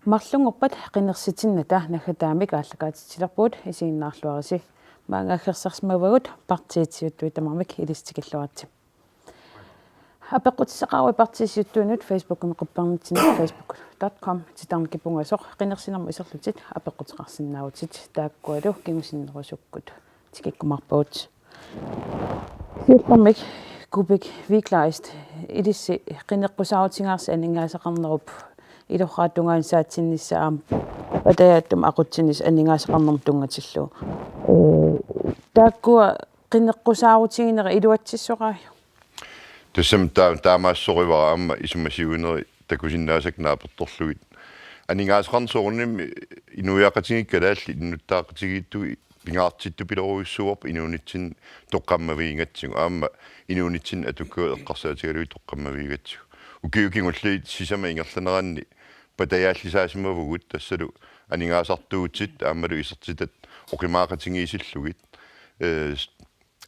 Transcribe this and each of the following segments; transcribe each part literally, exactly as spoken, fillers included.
Marlunngorpat qinersitinnata naggataamik aallakaatitsilerpugut, isiginnaarluarisi. Maanga aggersarsimavagut partiit siuttuit tamarmik, ilissi tikilluaritsi. Apeqqutissaqaruit partiit siuttuinnut Facebookimi quppernitsinnut facebook dot com titarnikipungasoq qinersinermut iserlutit apeqquteqarsinnaavutit, taakkualu kingusinnerusukkut tikikkumaarpagut. Siullermik Kuupik Wikleist, ilissi qineqqusaarutigaarsi aningaasaqarnerup ilorraap tungaanut saatsinnissaa aamma patajaatsumik aqutsinnissaq aningaasaqarnermut tunngatillugu. Ee, taakkua qineqqusaarutiginera iluatsissorai? Tassami taa-, taamaassorivara aamma isumasiuinerit takusinnaasakka naapertorlugit. Aningaasaqarneq soorunami inuiaqatigiit kalaallit innuttaaqatigiittut pingaartittupilorujussuuarput inuunitsinni toqqammavigigatsigu, aamma inuunitsinni atukkavut eqqarsaatigalugit toqqammavigigatsigu. Ukiut kingulliit sisamat ingerlaneranni patajaallisaasimavugut, tassalu aningaasartuutit aammalu isertitat oqimaaqatigiissillugit. Ee,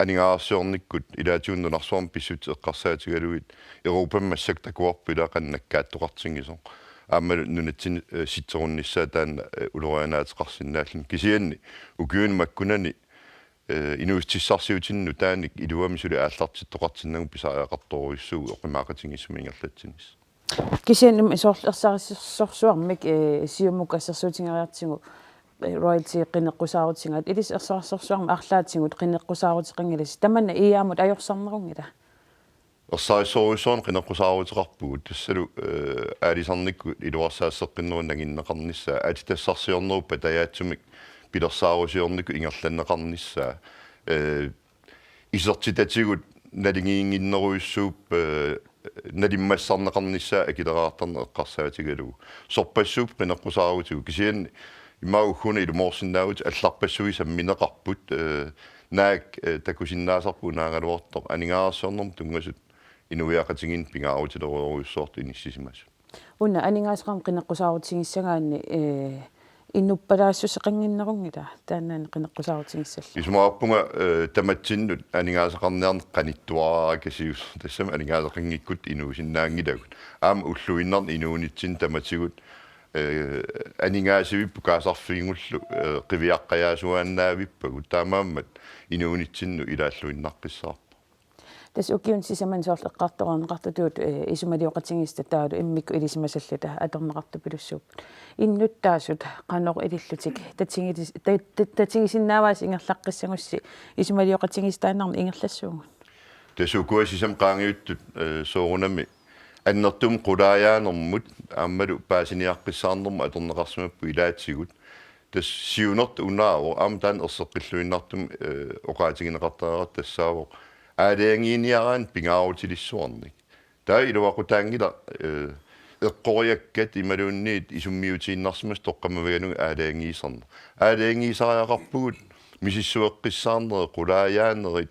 aningaasarsiornikkut ilaatigut nunarsuarmi pissutsit eqqarsaatigalugit Europami massakkut takuarput ilaa qanoq nakkaattoqartinngisoq. Aammalu nunatsinni, eh, sitserunnissaa taanna, eh, ulorianaateqarsinnaalluni. Kisianni ukiuni makkunani, eh, inuussutissarsiutinut nutaanik iluamik suli aallartittoqartinnagu pisariaqartorujussuuvoq oqimaaqatigiissumik ingerlatsinnissaq. Kisianni soorlu ersarissorsuarmik, eh, Siumukkut assersuutigeriartigu, eh, royalty qineqqusaarutigaat, ilissi ersarissorsuarmik arlaatigut qineqqusaarutiginngilasi, tamanna I A-mut ajorsarnerunngila? Ersarissorujussuarnik qineqqusaaruteqarpugut, tassalu, eh, aalisarnikkut iluarsaasseqqinnerup nanginneqarnissaa, atitassarsiornerup patajaatsumik pilersaarusiornikkut ingerlanneqarnissaa, eh, isertitatigut naligiinnginnerujussuup, eh, nalimmassarneqarnissaa akileraartarneq eqqarsaatigalugu. Sorpassuupput qineqqusaarutigut, kisianni immaqa ugguuna ilumoorsinnaavutit allarpassuit sammineqarput, eh, naak, eh, takusinnaasarput unaagaluartoq aningaasarsiornermut tunngasut inuiaqatigiinni pingaarutilerujorujussuartut inissisimasut. Una aningaasaqarneq qineqqusaarutigissagaanni, eh, inuppalaassuseqannginnerunngila taannaana qineqqusaarutigissalluni? Isumaqarpunga, eh, tamatsinnut aningaasaqarniarneq qanittuaraakasius, tassami aningaasaqanngikkutta inuusinnaanngilagut. Aamma ulluinnarni inuunitsinni tamatigut, eh, aningaasivipput kaasarfigigullu, eh, qiviaqqajaasuaannaavippagut, taamaammat inuunitsinnut ilaalluinnaqqissaarpoq. Tassa ukiuni sisamani soorlu eqqartoraarneqartutut, eh, isumalioqatigiissitaat taavalu immikkut ilisimasalluta atorneqartupilussuupput. Innuttaasut qanoq ilillutik tatigilis-, ta-, ta-, tatigisinnaavaasi ingerlaqqissagussi isumalioqatigiissitaannarnik ingerlassuugut? Tassa ukua sisamat qaangiuttut, eh, soorunami annertuumik qulaajaanermut aammalu paasiniaqqissaarnermut atorneqarsimapput ilaatigut. Tassa siunertaq unaavoq, aamma taanna erseqqilluinnartumik, eh, oqaatigineqartariaqartoq tassaavoq aalajangiiniaraanni pingaarutilissuarnik. Taava iluaqutaanngilaq, eh, eqqoriakkat imaluunniit isummiutiinnarsimasut toqqammavigalugit aalajangiisarneq. Aalajangiisariaqarpugut misissueqqissaarnerit, qulaajaanerit,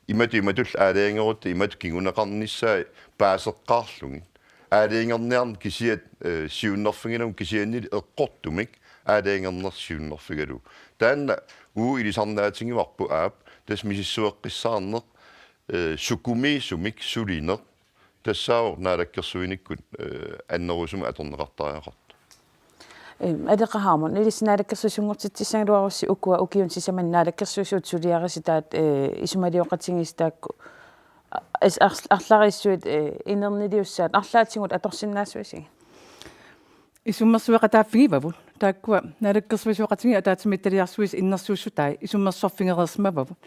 imatut imatullu aalajangerutta imatut kinguneqarnissaat paaseqqaarlugit. Aalajangerniarneq kisiat, eh, siunnerfigilagut kisiannili eqqortumik aalajangerneq siunnerfigalugu. Taanna uagut ilisarnaatigivarput, aap, tassa misissueqqissaarneq, eh, sukumiisumik sulineq, tassaavoq naalakkersuinikkut, eh, annerusumik atorneqartariaqartoq. Em, Aleqa Hammond, ilissi naalakkersuisunngortitsissagaluarussi ukua ukiuni sisamani naalakkersuisut suliarisitaat, eh, isumalioqatigiissitaakku, a-, as-, ar-, arlariissuit, eh, inerniliussaat arlaatigut atorsinnaassuusigit? Isummersueqataaffigivavut. Taakkua naalakkersuisooqatigiit ataatsimiititaliarsuisa innersuussutai isummersorfigereersimavavut.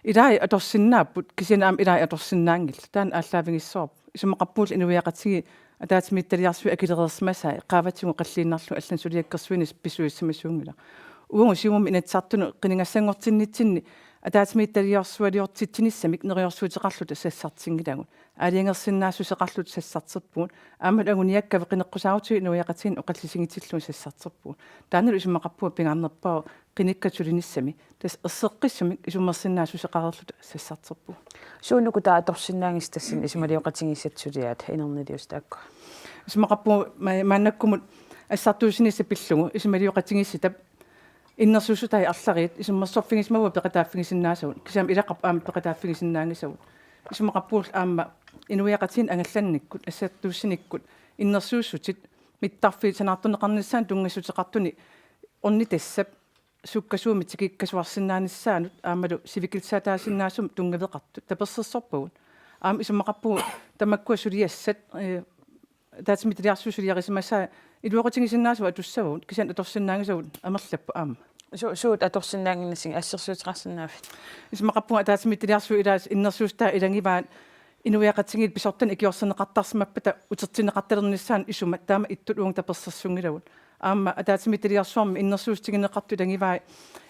Ilai atorsinnaapput, kisianni aamma ilai atorsinnaanngillat. Taanna aallaavigissavarput. Isumaqarpunga inuiaqatigiit ataatsimiititaliarsuit akilereersimasai qaavatigut qalliinnarlugu allanik suliakkersuineq pisuussamisuunngilaq. Uagut Siumumi Inatsisartunut qinigassanngortinnitsinni ataatsimiititaliarsualiortitsinissamik neriorsuuteqarluta sassartinngilagut. Aalajangersinnaassuseqarluta sassarterpugut. Aammalu anguniakkagut qineqqusaarutigut inuiaqatigiinnut oqallisigitillugu sassarterpugut. Taannalu isumaqarpunga pingaarnerpaavoq qinikkat sulinissami. Tassa erseqqissumik isummersinnaassuseqareerluta sassarterpugut. Suut nukutaat atorsinnaanngillat tassani isumalioqatigiissisat suliaat inerniliussat taakkua? Isumaqarpunga ma-, maannakkumut assartuussinissaq pillugu isumalioqatigiissitap innersuussutai arlariit isummersorfigisimavavut peqataaffigisinnaasagut, kisianni ilaqarput aamma peqataaffigisinnaanngisagut. Isumaqarpunga aamma inuiaqatigiinni angallannikkut, assartuussinikkut, innersuussutit mittarfiit sanaartorneqarnissaannut tunngassuteqartuni ornitassap sukkasuumik tikikkasuarsinnaanissaanut aammalu sivikillisaataasinnaasumik tunngaveqartut tapersersorpagut. Aamma isumaqarpugut tamakkua suliassat, eh, ataatsimiititaliarsuup suliarisimasaa iluaqutigisinnaasagut atussavagut, kisianni atorsinnaanngisagut amerlapput aamma. Su-, suut atorsinnaannginnassigit, assersuuteqarsinnaavit? Isumaqarpunga ataatsimiititaliarsuup ilaasa innersuussutaa ilagivaat inuiaqatigiit pisortanit ikiorserneqartarsimappata utertinneqartalernissaannut isumat, taama ittut uunga tapersersunngilagut. Aamma ataatsimiititaliarsuarmi innersuussutigineqartut ilagivai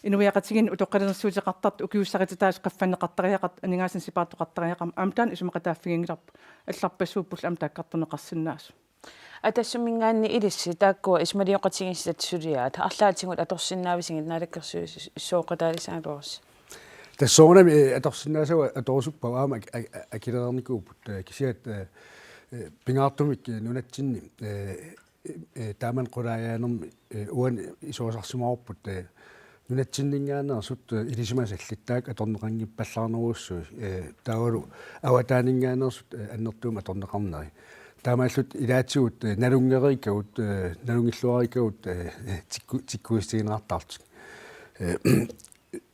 inuiaqatigiinni utoqqalinersiuteqartartut ukiussarititaasut qaffanneqartariaqartut aningaasanik sipaartoqartariaqarmat, aamma taanna isumaqataaffiginngilarput, allarpassuuppullu aamma taakkartorneqarsinnaasut. Atassaminngaanniit ilissi taakkua isumalioqatigiissitatit suliaat arlaatigut atorsinnaavisigit naalakkersuisooqataalissaagaluarussi? Tassa soorunami, eh, atorsinnaasagut atorusuppagut aamma ak-, ak-, ak-, akilereernikuupput, eh, kisianni, eh, eh, pingaartumik, eh, nunatsinni, eh, eh, taamani qulaajaanermi, eh, uani isorarsimavarput, eh, nunatsinninngaanneersut, eh, ilisimasallit taakku atorneqanngippallaarnerujussuit, eh, taavalu avataaninngaanneersut, eh, annertuumik atorneqarneri. Taamaallutik ilaatigut, eh, nalunngereerikkagut, eh, nalunngilluariikkagut, eh, eh, tikku-, tikkuussutigineqartarlutik. Eh,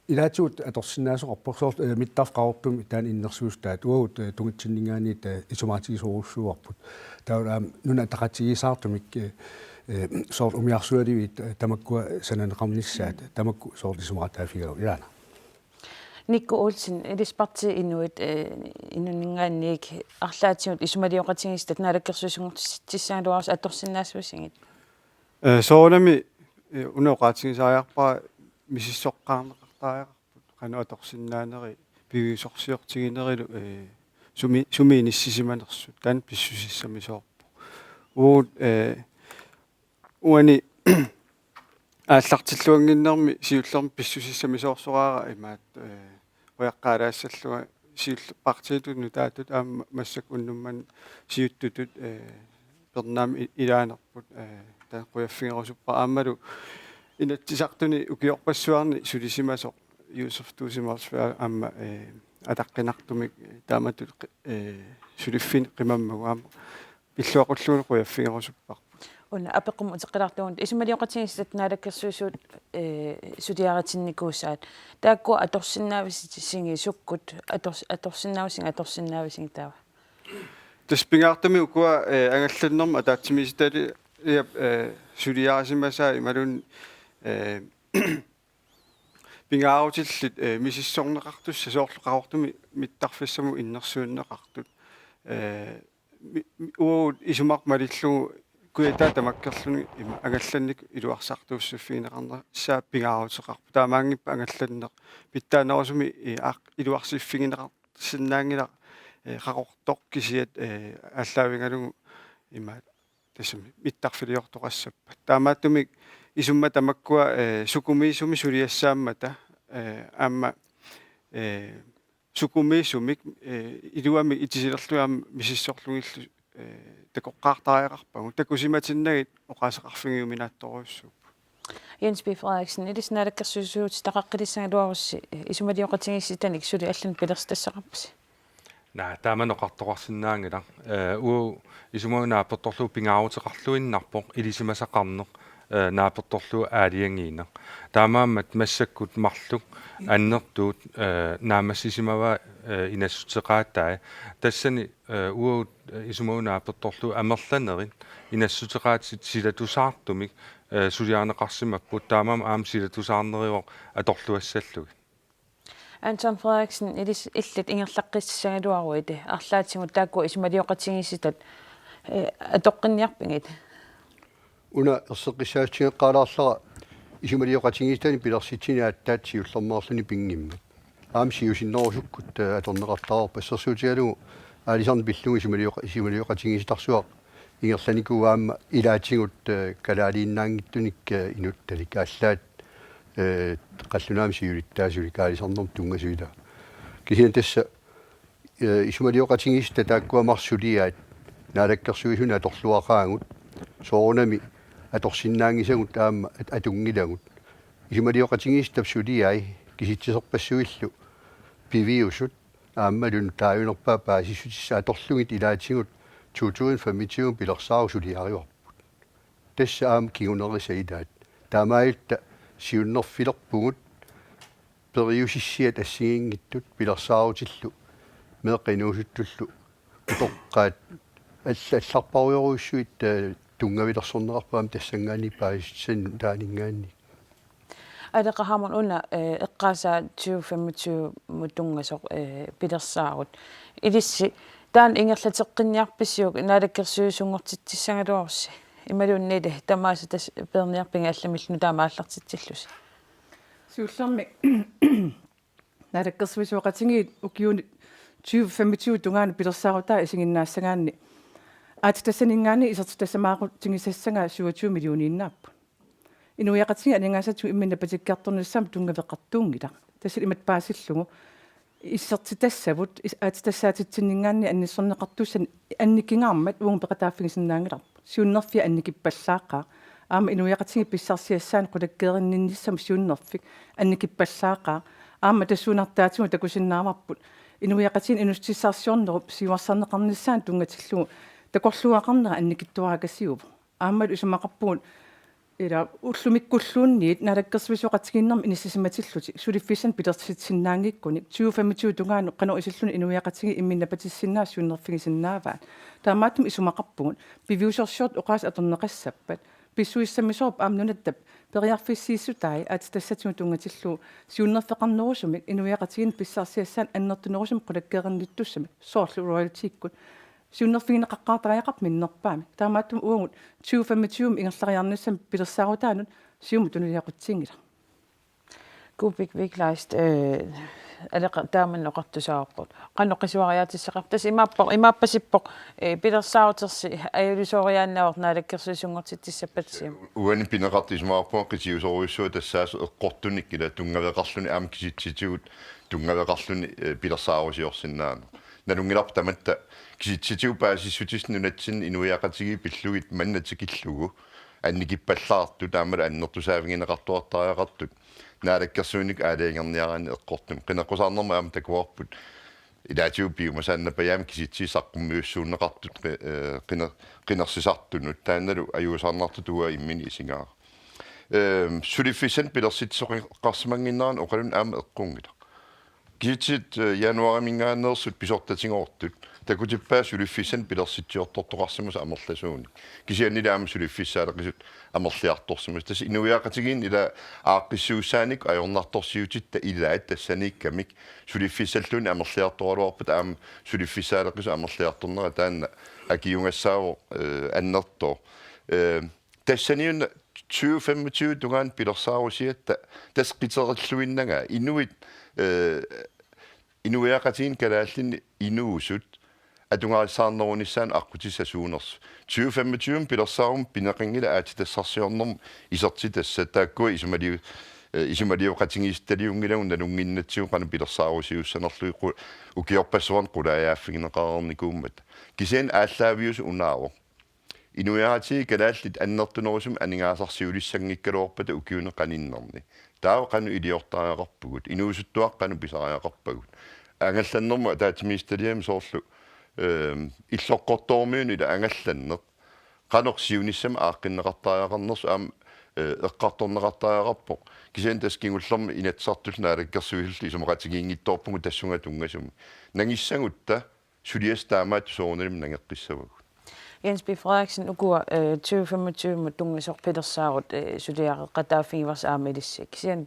ilaatigut atorsinnaasoqarpoq soorlu, eh, mittarfik Qaqortumi taanna innersuussutaat uagut, eh, tungitsinninngaanniit, eh, isumaatigisorujussuuarput. Taavalu aamma nunat ataqatigiissaartumik, eh, eh, soorlu umiarsualiviit, eh, tamakkua sananeqarnissaat, tamakku soorlu isumaqataaffigaavut ilaana. Nikku Olsen, ilissi Partii Inuit, eh, Inunngaanniit arlaatigut isumalioqatigiissitatit naalakkersuisunngortitsissagaluarussi atorsinnaavisigit? Eh, soorunami, eh, una oqaatigisariaqarpara misissoqqaarneqartariaqarput qanoq atorsinnaaneri piviusorsiortiginerilu, eh, sumi-, sumi inissisimanersut taanna pissusissamisoorpoq. Uagut, eh, uani aallartilluannginnermi siullermik pissusissamisoorsoraara imaattoq, eh, ujaqqaalaassallunga siulleq partiitut nutaatut aamma massakkut unnuk manna siuttutut, eh, Pernaammi i-, ilaanerput, eh, taanna qujaffigerusuppara aammalu Inatsisartuni ukiorpassuarni sulisimasoq Josef Duusi Motzfeldt aamma, eh, ataqqinartumik, eh, taamatut qi-, eh, suliffinni qimammagu aamma pilluaqqullugu qujaffigerusupparput. Una apeqqummi uteqqilaartugut isumalioqatigiissitatit naalakkersuisut, eh, suliaritinnikuusaat. Taakkua atorsinnaavisigit sukkut ators-, atorsinnaavisigit atorsinnaavisigit taava? Tassa pingaartumik ukua, eh, angallannermut ataatsimiititaliap, eh, suliarisimasaa imaluunniit, eh, pingaarutillit, eh, misissorneqartussat soorlu Qaqortumi mittarfissamut innersuunneqartut. Eh, mi-, mi-, uagut isumarmik malillugu kujataat tamakkerluni ima angallanneq iluarsartuussiffigineqarnissaa pingaaruteqarpoq. Taamaanngippat angallanneq pitsaanerusumik i-, aq-, iluarsiffigineqarsinnaanngilaq, eh, Qaqortoq kisiat, eh, aallaavigalugu ima tassami mittarfiliortoqassappat. Taamaattumik isummat tamakkua, eh, sukumiisumik suliassaammata, eh, aamma, eh, sukumiisumik, eh, iluamik itisilerlugit aamma misissorlugillu, eh, takoqqaartariaqarpagut. Takusimatinnagit oqaaseqarfigiuminaattorujussuupput. Jens B. Frederiksen, ilissi naalakkersuisuutitaqaqqilissagaluarussi, eh, isumalioqatigiissitanik suli allanut pilersitassaqarpusi? Naa, taama oqartoqarsinnaanngilaq. Eh, uagut isumaga naapertorlugu pingaaruteqarluinnarpoq ilisimasaqarneq, eh, naapertorlugu aalajangiineq. Taamaammat massakkut marluk annertuut, eh, naammassisimavaat, eh, inassuteqaatai. Tassani, eh, uagut, eh, isumaga naapertorlugu amerlanerit inassuteqaatit silatusaartumik, eh, suliarineqarsimapput, taamaammat aamma silatusaarnerivoq atorluassallugit. Anton Frederiksen, ilis-, illit ingerlaqqissagaluaruit arlaatigut taakkua isumalioqatigiissitat, eh, atoqqinniarpigit? Una erseqqissaassutigeqqaalaarlara isumalioqatigiissitanik pilersitsineq aatsaat siullermeerluni pinngimmat. Aamma siusinnerusukkut, eh, atorneqartariaqarpoq, assersuutigalugu aalisarneq pillugu isumalioqa-, isumalioqatigiissitarsuaq ingerlanikuuvoq aamma ilaatigut, eh, kalaaliinnaanngitsunik, eh, inuttalik, allaat, eh, qallunaamik siulittaasulik aalisarnermut tunngasuusoq. Kisianni tassa, eh, isumalioqatigiissitaat taakkua marluk suliaat naalakkersuisuni atorluaqaagut, soorunami atorsinnaanngisagut aamma at-, atunngilagut. Isumalioqatigiissitap suliai kisitsiserpassuillu piviusut aammalu nutaajunerpaat paasissutissat atorlugit ilaatigut to tusind femogtyve pilersaarut suliarivarput. Tassa aamma kingunerisa ilaat. Taamaalilluta siunnerfilerpugut periusissiat assigiinngitsut pilersaarutillu meeqqat inuusuttullu utoqqaat alla-, allarparujorujussuit, eh, tunngavilersorneqarput aamma tassanngaanniit paasissutissanut taaninngaanniit. Aleqa Hammond, una, eh, eqqaasaa tyve femogtyve-mut tunngasoq, eh, pilersaarut. Ilissi taanna ingerlateqqinniarpisiuk naalakkersuisunngortitsissagaluarussi? Imaluunniit tamaasa tassa peerniarpiga allamillu nutaamik aallartitsillusi? Siullermik naalakkersuisooqatigiit ukiuni tyve femogtyve tungaanut pilersaarutai isiginnaassagaanni aatsitassaninngaanniit isertitassamaaqutigisassagai syvogtyve millioniinnaapput. Inuiaqatigiit aningaasatigut imminnut napatikkiartornissaannut tunngaveqartuunngilaq. Tassa imatut paasillugu isertitassavut is-, aatsitassaatitsinninngaanniit annissorneqartussanik annikingaarmat uagut peqataaffigisinnaanngilarput. Siunnerfiat annikippallaaqaaq. Aamma inuiaqatigiit pissarsiassaannut qulakkeerinninnissamut siunnerfik annikippallaaqaaq. Aamma tassuunartaatigut takusinnaavarput inuiaqatigiinni inuussutissarsiornerup siuarsarneqarnissaanut tunngatillugu takorluugaqarnera annikitsuarakasiuvoq. Aammalu isumaqarpugut ila ullumikkulluunniit naalakkersuisooqatigiinnermut inissisimatillutik suliffissanik pilersitsisinnaanngikkunik tyve femogtyve tungaanut qanoq isilluni inuiaqatigiit imminnut napatissinnaasut siunnerfigisinnaavaat. Taamaattumik isumaqarpugut piviusorsiortut oqaasii atorneqassappat. Pissusissamisoorpoq aamma nunatta periarfissiissutai aatsitassatigut tunngatillugu siunnerfeqarnerusumik inuiaqatigiinni pissarsiassaannut annertunerusumik qulakkeerinnittussamik soorlu royaltiikkut siunnerfigineqaqqaartariaqarpoq minnerpaamik. Taamaattumik uagut tyve femogtyve ingerlariarnissamut pilersaarutaanut Siumut tunuliaqutsiinngilaq. Kuupik Vestergaard, eh, Aleqa taama oqartussaavarput. Qanoq qisuariaatissaqarpa? Tassa imaappoq, imaappasippoq, eh, pilersaarutersi ajulisooriaannaavoq naalakkersuisunngortitsissappat Siumut. Uani pineqartoq isumaqarpunga qitiusorujussuaq tassaasoq eqqortunik ila tunngaveqarluni aamma kisitsitigut tunngaveqarluni, eh, pilersaarusiorsinnaaneq. Nalunngilarput tamatta kisitsitigut paasissutissat nunatsinni inuiaqatigiit pillugit manna tikillugu annikippallaartut aammalu annertusaavigineqartuartariaqartut naalakkersuinermik aalajangerniaraanni eqqortumik. Qineqqusaarnermut aamma takuarput ilaatigut piumasaannapajaamik kisitsisit saqqummiussuunneqartut qi-, eh, qiner-, qinersisartunut taannalu ajuusaarnartutut uanga imminut isigaara. Ehm, suliffissanik pilersitsisoqarsimannginnerani oqalunneq aamma eqqunngilaq. Kisitsisit, eh, januaariminngaanneersut pisortatigoortut takutippaat suliffissanik pilersitsiortortoqarsimasut amerlasuunik. Kisiannili aamma suliffissaaleqisut amerliartorsimasut. Tassa inuiaqatigiinni ila aaqqissuussaannik ajornartorsiutitta ilaat tassaniikkamik suliffissalluunniit amerliartoraluarpata aamma suliffissaaleqisut amerliartornerat taanna akiugassaavoq, eh, annertooq. Eh, Tassaniuna tyve femogtyve tungaanut pilersaarusiatta tassa qiterilluinnagaa inuit, eh, inuiaqatigiinni kalaallinni inuusut atugarissaarnerunissaannut aqqutissat suunersut. Tyve femogtyve pilersaarummat pineqanngilaq aatsitassarsiornermut isertitassat taakkua isumaliu-, eh, isumaliuqatigiissutaliunngilagut nalunnginnatsigu qanoq pilersaarusiussanerlugit qu-, ukiorpassuarni qulaajaaffigineqareernikuummata. Kisianni aallaaviusoq unaavoq. Inuiaqatigiit kalaallit annertunerusumik aningaasarsiulissanngikkaluarpata ukiuni qaninnerni. Taava qanoq iliortariaqarpugut, inuusuttuaqqat qanoq pisariaqarpagut. Angallannermut ataatsimiititaliami soorlu, ehm, illoqqortoormiunut ila angallanneq. Qanoq siunissami aaqqinneqartariaqarnersoq aamma, eh, eqqartorneqartariaqarpoq. Kisianni tassa kingullermi Inatsisartullu Naalakkersuisullu isumaqatigiinngitsoorpugut tassunga tunngasumik. Nangissagutta suliassat taamaattut soorunalimi nangeqqissavagut. Jens B. Frederiksen, ukua, eh, tyve femogtyve-mut tunngasoq pilersaarut, eh, suliaqataaffigivarsi aamma ilissi. Kisianni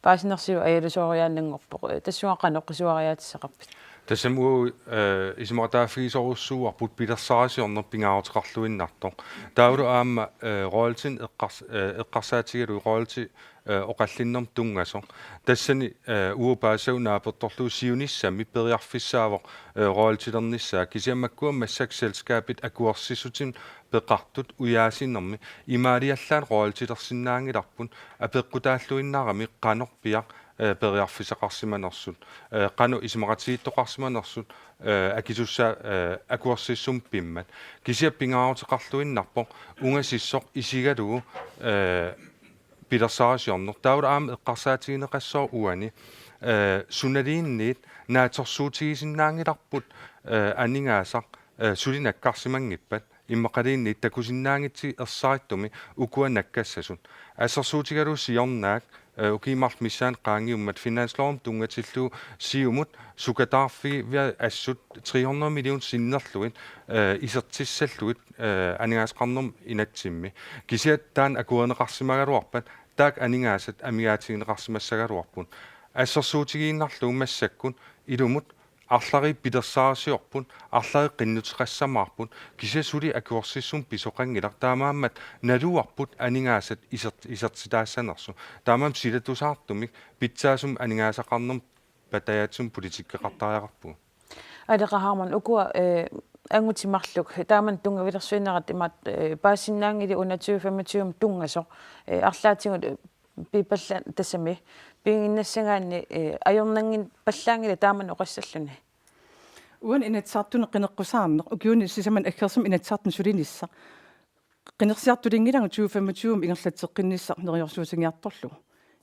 paasinersigut ajulisooriaannanngorpoq, eh, tassunga qanoq qisuariaatissaqarpit? Tassami uagut, eh, isumaqataaffigisorujussuuarput pilersaarusiorneq pingaaruteqarluinnartoq. Taavalu aamma, eh, royaltinik eqqars-, eh, eqqarsaatigalugu royalti eh, oqallinnermut tunngasoq. Tassani, eh, uagut paasagut naapertorlugu siunissami periarfissaavoq, eh, royaltilernissaa. Kisianni makkua massakkut selskabit akuersissutinik peqartut ujaasinermi imaaliallaannaq royaltilersinnaanngilarput apeqqutaalluinnarami qanorpiaq, eh, periarfissaqarsimanersut, eh, qanoq isumaqatigiittoqarsimanersut, eh, akisussaa-, eh, akuersissummik pimmat. Kisianni pingaaruteqarluinnarpoq ungasissoq isigalugu, eh, pilersaarusiorneq. Taavalu aamma eqqarsaatigineqassaaq uani, eh, sunaluunniit naatsorsuutigisinnaanngilarput, eh, aningaasat, eh, suli nakkarsimanngippat. Immaqaluunniit takusinnaanngitsoq ersarissummik ukua nakkassasut. Assersuutigalugu siornaak, eh, ukiut marluk missaanni qaangiummat finanslovimut tunngatillugu Siumut sukataarfigiviat assut tre hundrede millioner sinnerlugit, eh, isertissallugit, eh, aningaasaqarnermut inatsimmi. Kisianni taanna akuerineqarsimagaluarpat taakku aningaasat amigaatigineqarsimassagaluarput. Assersuutigiinnarlugu massakkut ilumut arlallit pilersaarisiorput, arlallit qinnuteqassamaarput, kisianni suli akuersissummik pisoqanngilaq, taamaammat naluarput aningaasat isert-, isertitaassanersut. Taamaammat silatusaartumik pitsaasumik aningaasaqarnermut patajaatsumik politikkeqartariaqarpugut. Aleqa Hammond, ukua, eh, angutit marluk, taamani tunngavilersuinerat imaattoq, eh, paasinnaanngilaq una tyve femogtyve tunngasoq, eh, arlaatigut, eh, piipallat tassami, piiginnassagaanni, eh, ajornannginneq pallaanngilaq taamani oqassalluni. Uani Inatsisartuni qineqqusaarneq, ukiuni sisamani aggersumi Inatsisartuni sulinissaq. Qinersisartulinngilagut tyve femogtyve ingerlatseqqinnissaq neriorsuutigiartorlugu.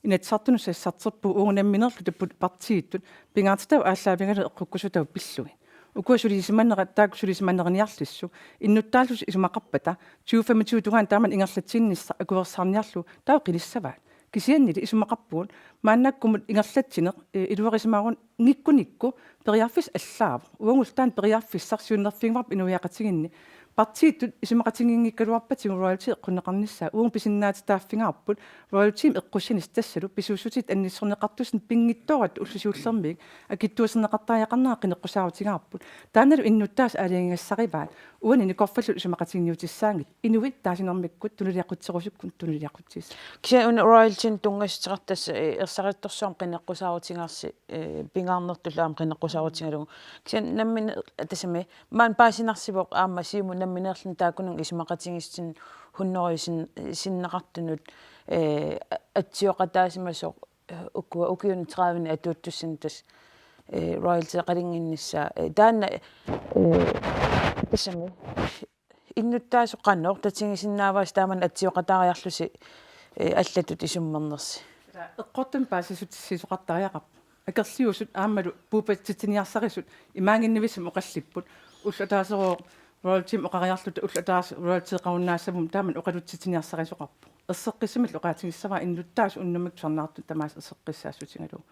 Inatsisartunut sassarterpugut uagut nammineerluta put-, partiittut pingaartitavut aallaavigalugit eqqukkusutavut pillugit. Ukua sulisimanerat taakku sulisimaneriniarlissuk. Innuttaallutik isumaqarpata tyve femogtyve tungaanut taamani ingerlatsinnissaq akuersaarniarlugu taava qilissavaat. Kisiannili isumaqarpugut maannakkumut ingerlatsineq, eh, iluarisimagunngikkunikku periarfissaq allaavoq. Uagullu taanna periarfissaq siunnerfigivarput inuiaqatigiinni. Partiittut isumaqatiginngikkaluarpatigut royalty eqqunneqarnissaa. Uagut pisinnaatitaaffigaarput royaltymik eqqussinissaa, tassalu pisuussutitut annissorneqartussanik pinngitsoorattut ullut siullermiit akitsuuserneqartariaqarnera qineqqusaarutigaarput. Taannalu innuttaasut aalajangigassarivaat. Uani nikorfallu isumaqatiginniutissaanngitsut. Inuit taasinermikkut tunuliaqutserusukkut tunuliaqutsiissut. Kisianni una royaltymik tunngassuteqartarsi, eh, ersarittorsuarmik qineqqusaarutigaarsi, eh, pingaarnertullu aamma qineqqusaarutigalugu. Kisianni nammineq, tassami, maani paasinarsivoq aamma Siumut nammineerluni taakkununnga isumaqatigiissutit hundrede sin-, sinneqartunut, eh, a-, atsioqataasimasoq, eh, ukua ukiuni tredive atuuttussanik tassa, eh, royaltyeqalinnginnissaa. Eh, taanna, eh, tassami, innuttaasut qanoq tatigisinnaavaasi taamani atsioqataariarlusi, eh, allatut isummernersi. Eqqortumik paasissutissiisoqartariaqarpoq. Akerliusut aammalu puuppatsitsiniarsarisut imaanginnavissumik oqallipput. Ulloq ataaseq royaltymik oqariarluta ulloq ataaseq royaltyeqarunnaassagutta taamani oqalutsitsiniarsarisoqarpoq. Erseqqissumillu oqaatigissavara innuttaasut unnummut tusarnaartut tamaasa erseqqissaassutigalugu.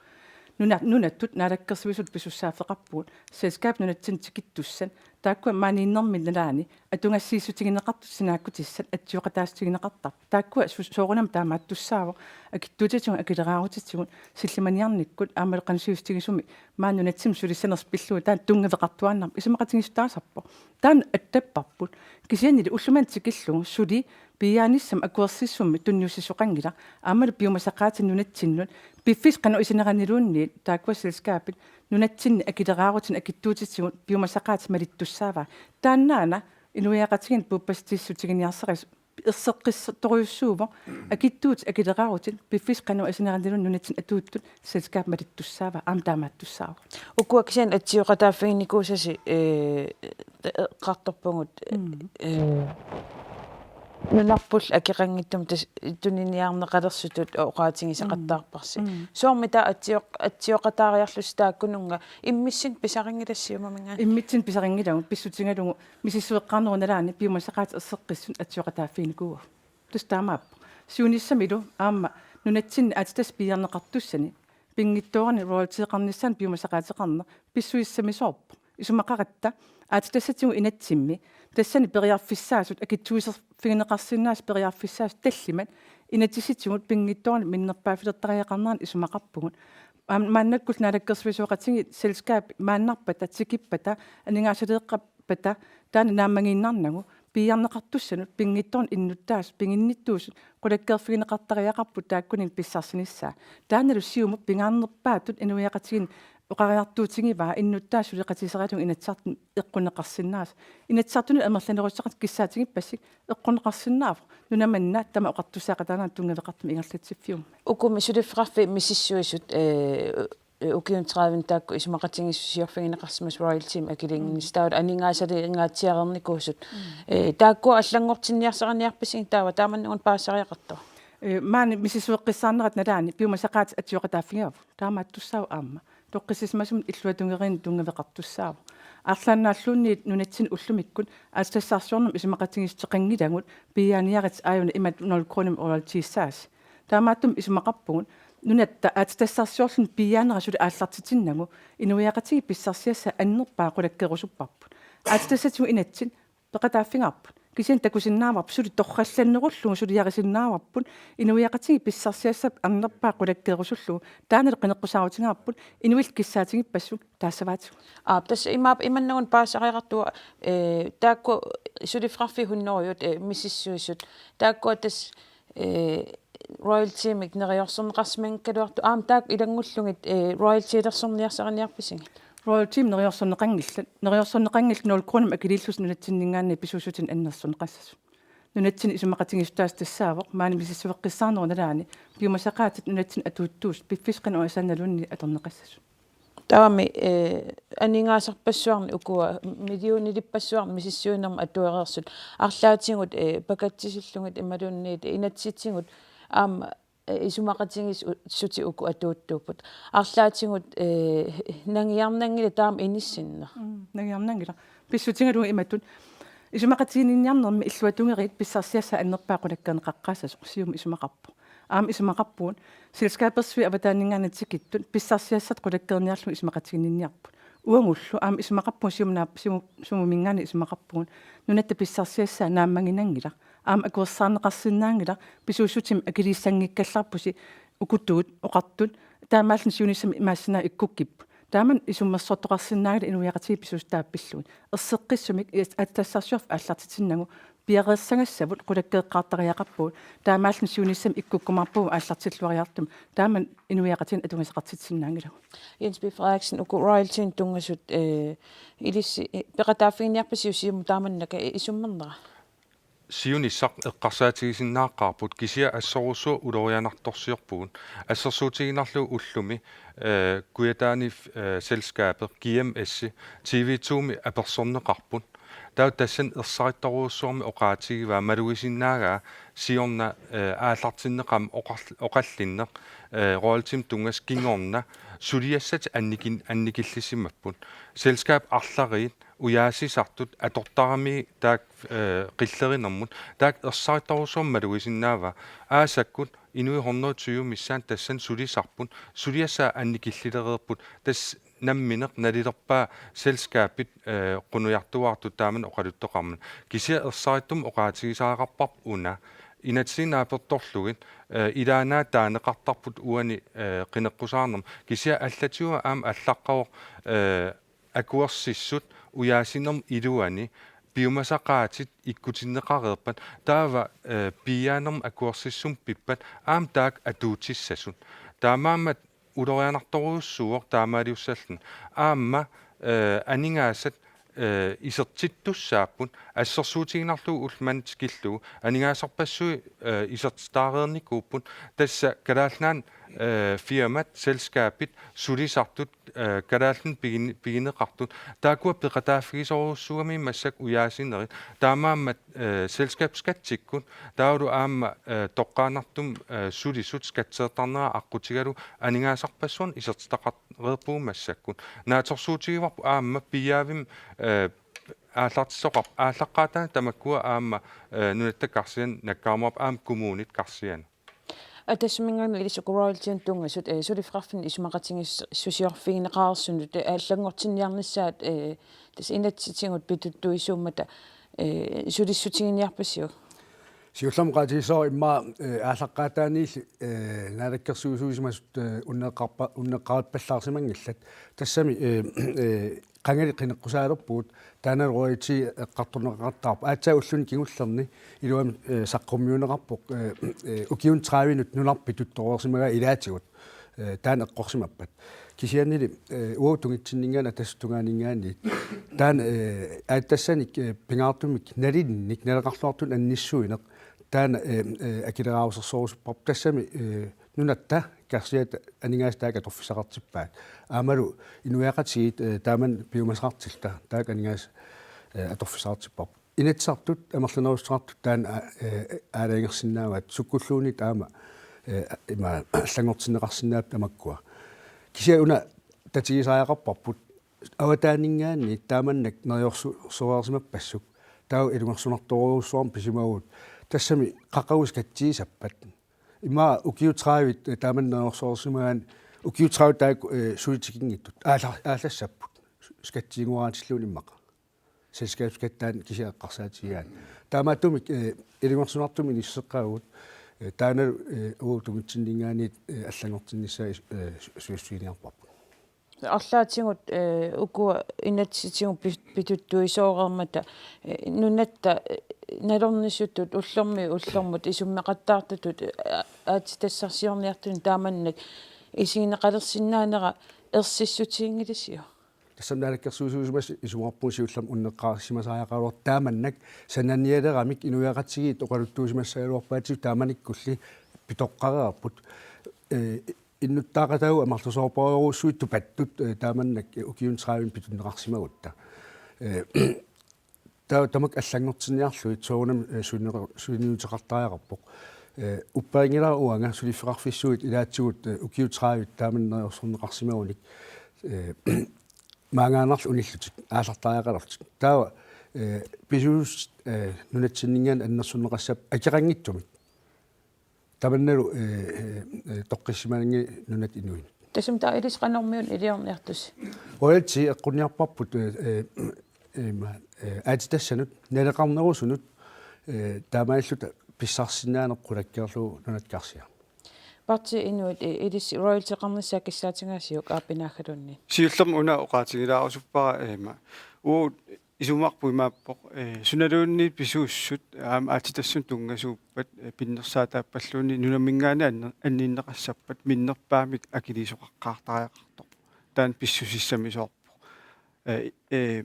Nuna-, nunattut naalakkersuisut pisussaaffeqarpugut selskabit nunatsinni tikittussat, taakkua maaniinnermi nalaani atugassiissutigineqartut sinaakkutissat atsioqataasutigineqartarput. Taakkua su-, soorunami taamaattussaavoq, akitsuutitigut, akileraarutitigut, sillimaniarnikkut aammalu qanoq sivisutigisumik maani nunatsinni sulissanersut pillugu taanna tunngaveqartuaannarpoq, isumaqatigiissutaasarpoq. Taanna attapparput. Kisiannili ullumanna tikillugu suli piiaanissamut akuersissummik tunniussisoqanngilaq. Aammalu piumasaqaatinik nunatsinnut piffissaq qanoq isineraniluunniit taakkua selskabit nunatsinni akileraarutinik akitsuutitigut piumasaqaatit malittussaavaat. Taannaana inuiaqatigiinni puuppatsitsissutiginiarsarisut erseqqissuttorujussuuvoq, akitsuutit akileraarutit piffissaq qanoq isineraniluunniit nunatsinni atuuttut selskabit malittussaavaat, aamma taamaattussaavoq. Ukua kisianni atsioqataaffiginikuusasi, eh, eqqartorpugut, mm, eh, nunarput akeqanngitsumik tas-, tuniniarneqalersutut oqaatigisaqattaarparsi. Mm. Soormi taava atsioq-, atsioqataariarlusi taakkununnga immitsinnut pisarinngilassi Siumuminngaanniit? Immitsinnut pisarinngilagut, pissutigalugu misissueqqaarnerup nalaani piumasaqaatit erseqqissut atsioqataaffiginikuuagut. Tassa taamaappoq. Siunissamilu aamma nunatsinni aatsitassat piiarneqartussani pinngitsoorani royaltyeqarnissaanut piumasaqaateqarneq pissusissamisoorpoq. Isumaqaratta aatsitassatigut inatsimmi tassani periarfissaasut, akitsuuserfigineqarsinnaasut periarfissaasut tallimat inatsisitigut pinngitsoorani minnerpaaffilertariaqarnerannik isumaqarpugut. Aam-, maannakkullu naalakkersuisooqatigiit selskabit maannarpata, tikippata, aningaasaleeqqappata, taanna naammagiinnarnagu piiarneqartussanut pinngitsoorani innuttaasut piginnittuusut qulakkeerfigineqartariaqarput taakkununnga pissarsinissaa. Taannalu Siumup pingaarnerpaatut inuiaqatigiinni oqariartuutigivaa innuttaasut suleqatigisarigalugu Inatsisartuni eqqunneqarsinnaasut. Inatsisartunut amerlanerussaqartut kissaatigippassi eqqunneqarsinnaavoq. Nuna manna tamanna oqartussaaqataanerannik tunngaveqartumik ingerlatsiffiummat. Ukumi suliffeqarfiit misissuisut, eh, eh, ukiuni tredive taakku isumaqatigiissusiorfigineqarsimasut royaltymik akiliinnginnissaq, mm, taavalu aningaasaliingaatsiareernikuusut. Mm. Eh, taakku allanngortinniarsariniarpisigit taava taamannak una paasisariaqartoq? Eh, maani misissueqqissaarnerata nalaani piumasaqaatit atsioqataaffigaavut. Taamaattussaavoq aamma. Toqqissisimasumik illuatungeriinni tunngaveqartussaavoq. Arlaannaalluunniit nunatsinni ullumikkut aatsitassarsiornermut isumaqatigiissuteqanngilagut piiaaniarit aajuna imatut nul kronimik royaltiissaasi. Taamaattumik isumaqarpugut nunatta aatsitassarsiorluni piiaanera suli aallartitinnagu inuiaqatigiit pissarsiassaat annerpaat qulakkeerusupparput. Aatsitassatigut inatsit peqataaffigaarput. Kisianni takusinnaavarput suli torrallannerullugu suliarisinnaavarput inuiaqatigiit pissarsiassaat annerpaat qulakkeerusullugu. Taannalu qineqqusaarutigaarput inuillu kissaatigippassuit taassavaatigut. Aap, tassa imaappoq imannagu paasisariaqartunga, eh, taakku suliffeqarfiit hunnorujut, eh, misissuisut. Taakku tassa, eh, royaltymik neriorsorneqarsimanngikkaluartut. Aamma taakku ilanngullugit, eh, royaltylersorniarsariniarpisigit. Royaltymik neriorsorneqanngillat. Neriorsorneqanngillat nul kronimik akiliillutik nunatsinninngaanniit pisuussutinik annersorneqassasut. Nunatsinni isumaqatigiissutaasut tassaavoq maani misissueqqissaarnerup nalaani piumasaqaatit nunatsinni atuuttuusut piffissaq qanoq asannaluunniit atorneqassasut. Taavami, eh, aningaasarpassuarnik ukua millionilerpassuarnik misissuinermut atuereersut. Arlaatigut, eh, pakatsisillugit imaluunniit inatsisitigut aamma, eh, isumaqatigiissutit uku atuuttuupput. Arlaatigut, eh, nangiarnanngilaq taama inissinneq. Mm, nangiarnanngilaq. Pissutigalugu imatut. Isumaqatiginninniarnermi illuatungeriit pissarsiassaat annerpaat qulakkeerneqaqqaassasoq Siumut isumaqarpoq. Aamma isumaqarpugut selskabersuit avataaninngaanniit tikittut pissarsiassat qulakkeerniarlugit isumaqatiginninniarput. Uagullu aamma isumaqarpugut Siumup naap-, Siumu-, Siumuminngaanniit isumaqarpugut nunatta pissarsiassaa naammaginanngilaq. Aamma akuersaarneqarsinnaanngilaq pisuussutimik akiliissanngikkallarpusi ukutut oqartut taamaalilluni siunissami imaassinnaavoq ikkukkipput. Taamani isummersortoqarsinnaanngilaq inuiaqatigiit pisuussutaat pillugit. Erseqqissumik is-, aatsitassarsiorfik aallartitinnagu piareersagassavut qulakkeeqqaartariaqarpugut. Taamaalilluni siunissami ikkukkumaarpugut aallartilluariartumik. Taamani inuiaqatigiinnut atugasaqartitsisinnaanngilagut. Jens B. Frederiksen, uku royaltymik tunngasut, eh, ilissi, eh, peqataaffiginiarpisiuk Siumut taamannaka, eh, isummernera? Siunissaq eqqarsaatigisinnaaqqaarput kisianni assorujussuaq ulorianartorsiorpugut. Assersuutigiinnarlugu ullumi, eh, Kujataani, eh, selskabi G M S TV to-mi apersorneqarput. Taava tassani ersarittorujussuarmik oqaatigivaa malugisinnaagami siorna, eh, aallartinneqarmat oqarl-, oqallinneq, eh, royaltymik tunngasut kingorna suliassat annikin-, annikillisimapput. Selskabit arlariit ujaasisartut atortaramigit taakku, eh, qillerinermut taakku ersarittorujussuarmik malugisinnaavaa. Aasakkut inuit hundrede tyve missaanni tassani sulisarput, suliassaat annikillilereerput, tassa nammineq nalilerpaa selskabit, eh, qinujartuartut taamani oqaluttoqarmat. Kisianni ersarittumik oqaatigisariaqarparput una. Inatsisini naapertorlugit, eh, ilaannaat taaneqartarput uani, eh, qineqqusaarnermi. Kisianni allatigut aamma allaqqavoq, eh, akuersissut ujaasinermut iluani piumasaqaatit ikkutinneqareerpat taava, eh, piiaanermut akuersissummik pippat aamma taakku atuutissasut. Taamaammat ulorianartorujussuuvoq taamaaliussalluni. Aamma, eh, aningaasat, eh, isertittussaapput assersuutigiinnarlugu ulloq manna tikillugu aningaasarpassuit, eh, isertitaareernikuupput tassa Kalaallit Nunaanni, eh, firmat, selskabit, sulisartut, eh, kalaallinut pigin-, pigineqartut taakkua peqataaffigisorujussuugamigit massakkut ujaasinerit taamaammat, eh, selskabsskattikkut taavalu aamma, eh, toqqaannartumik, eh, sulisut skatsertarnerat aqqutigalugu aningaasarpassuarnik isertitaqareerpugut massakkut. Naatsorsuutigivarput aamma piiaavimmi, eh, aallartitsisoqarpoq aallaqqaataani tamakkua aamma, eh, nunatta karsianut nakkarumaarput aamma kommunit karsianut. Aa, tassuminngaanniit ilissi uku royaltymik tunngasut, eh, suliffeqarfinni isumaqatigiissusiorfigineqareersunut, eh, allanngortinniarnissaat, eh, tassa inatsisitigut pituttuisuummata, eh, sulissutiginiarpisiuk? Siullermik oqaatigissavara immaqa, eh, aallaqqaataaniilli, eh, naalakkersuisuusimasut, eh, unneqqarpa-, unneqqarippallaarsimanngillat. Tassami, eh, eh, qangali qineqqusaalerpugut, taanna royalty eqqartorneqaqattaarpoq. Aatsaat ulluni kingullerni iluamik, eh, saqqummiunneqarpoq, eh, eh, ukiuni tredivenut nunarput pituttoreersimagaa ilaatigut, eh, taanna eqqorsimappat. Kisiannili, eh, uagut tungitsinninngaanniit Atassut Tungaaninngaanniit taanna, eh, aatsitassanik, eh, pingaartumik nalinnik naleqarluartunik annissuineq taanna, eh, eh, akileraarusersorusupparput tassami, eh, nunatta karsiata aningaasat taakku atorfissaqartippaat. Aammalu inuiaqatigiit, eh, taamani piumasaqartilluta taakku aningaasat, eh, atorfissaqartipparput. Inatsisartut amerlanerussuteqartut taanna, eh, aalajangersinnaavaat sukkulluunniit aamma, eh, ima allanngortinneqarsinnaapput tamakkua. Kisianni una tatigisariaqarparput avataaninngaanniit taamannak neriorsu-, -soreersimappassuk, taava ilungersunartorujussuarmik pisimavugut, tassami qaqugu skattigisappat. Ima ukiut tredive, eh, taamannak neriorsoreersimagaanni ukiut tredive taakku, eh, suli tikinngitsut aalla-, aallassapput, skattiginngoraatilluunniit immaqa. Selskabsskattaani kisianni eqqarsaatigigaanni. Taamaattumik, eh, ilungersunartumik inisseqqaagut, eh, taannalu, eh, uagut tungitsinninngaanniit, eh, allanngortinnissaa is-, eh, su-, suliffiginiarparput. Arlaatigut, eh, ukua inatsisitigut pi-, pituttuisoreermata, eh, nunatta, eh, nalornisutut ullormiit ullormut isummeqattaartutut, eh, aatsitassarsiorniartuni taamannak isigineqalersinnaanera ersissutiginngilisiuk? Tassami naalakkersuisuusimasut isumaqarpunga siullermik unneqqarisimasariaqaraluartoq taamannak sananialeramik inuiaqatigiit oqaluttuusimassagaluarpaatigut taamanikkulli pitoqqareerput. Eh, innuttaaqataagut amerlasoorparujussuit tupattut, eh, taamannak, eh, ukiuni tredive pitunneqarsimagutta. Eh, taava tamakku allanngortinniarlugit soorunami, eh, sulineqar-, suliniuteqartariaqarpoq. Eh, upperinngilara uanga suliffeqarfissuit ilaatigut, eh, ukiut tredive taamannak neriorsorneqarsimagunik, eh, maangaannarlu unillutik aallartariaqalerlutik. Taava, eh, pisuus-, eh, nunatsinninngaanniit annersunneqassappat akeqanngitsumik. Tamannalu, eh, eh, eh, toqqissisimanngilaq nunat inuit. Tassami taava ilissi qanormiuna iliorniartusi? Royalty eqqunniarparput, eh, eh, eh, ma-, eh, aatsitassanut, naleqarnerusunut, eh, taamaalilluta pissarsisinnaaneq qulakkeerlugu nunat karsia. Partii Inuit i-, ilissi royalteqarnissaa kissaatigaasiuk aappinaagaluunniit? Siullermik una oqaatigilaarusuppara, eh, ma-, uagut isumaqarpunga imaappoq, eh, sunaluunniit pisuussut, aamma aatsitassunut tunngasuuppat, eh, pinnersaataappalluunniit nunaminngaanniit anni-, anninneqassappat minnerpaamik akiliisoqaqqaartariaqartoq. Taanna pissusissamisoorpoq. Eh, eh,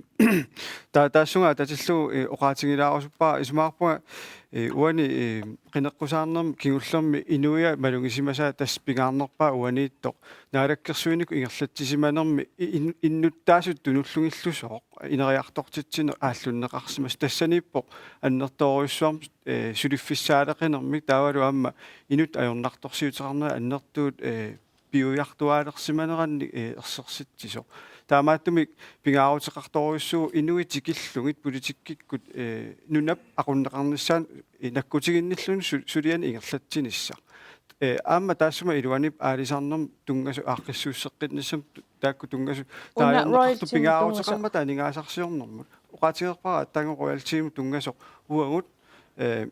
ta-, taassunga atatillugu, eh, oqaatigilaarusuppara isumaqarpunga, eh, uani, eh, qineqqusaarnermi kingullermi inuiaat malugisimasaat tassa pingaarnerpaaq uaniittoq naalakkersuinikkut ingerlatsisimanermi i-, in-, innuttaasut tunullugillusooq ineriartortitsineq aallunneqarsimasoq. Tassaniippoq annertoorujussuarmik, eh, suliffissaaleqinermik taavalu aamma inuttut ajornartorsiuteqarnerat annertuut, eh, piuiartuaalersimanerannik, eh, ersersitsisoq. Taamaattumik pingaaruteqartorujussuuvoq inuit tikillugit politikkikkut, eh, nunap aqunneqarnissaanut, eh, nakkutiginnilluni su-, sulianik ingerlatsinissaq. Eh, aamma taassuma iluanippoq aalisarnermut tunngasut aaqqissuusseqqinnissamut tu-, taakku tunngasut una taajorneqartut royaltymut pingaaruteqarmata tunngasoq aningaasarsiornermut. Oqaatigereerpara aatsaannguaq royaltymut tunngasoq uagut, eh,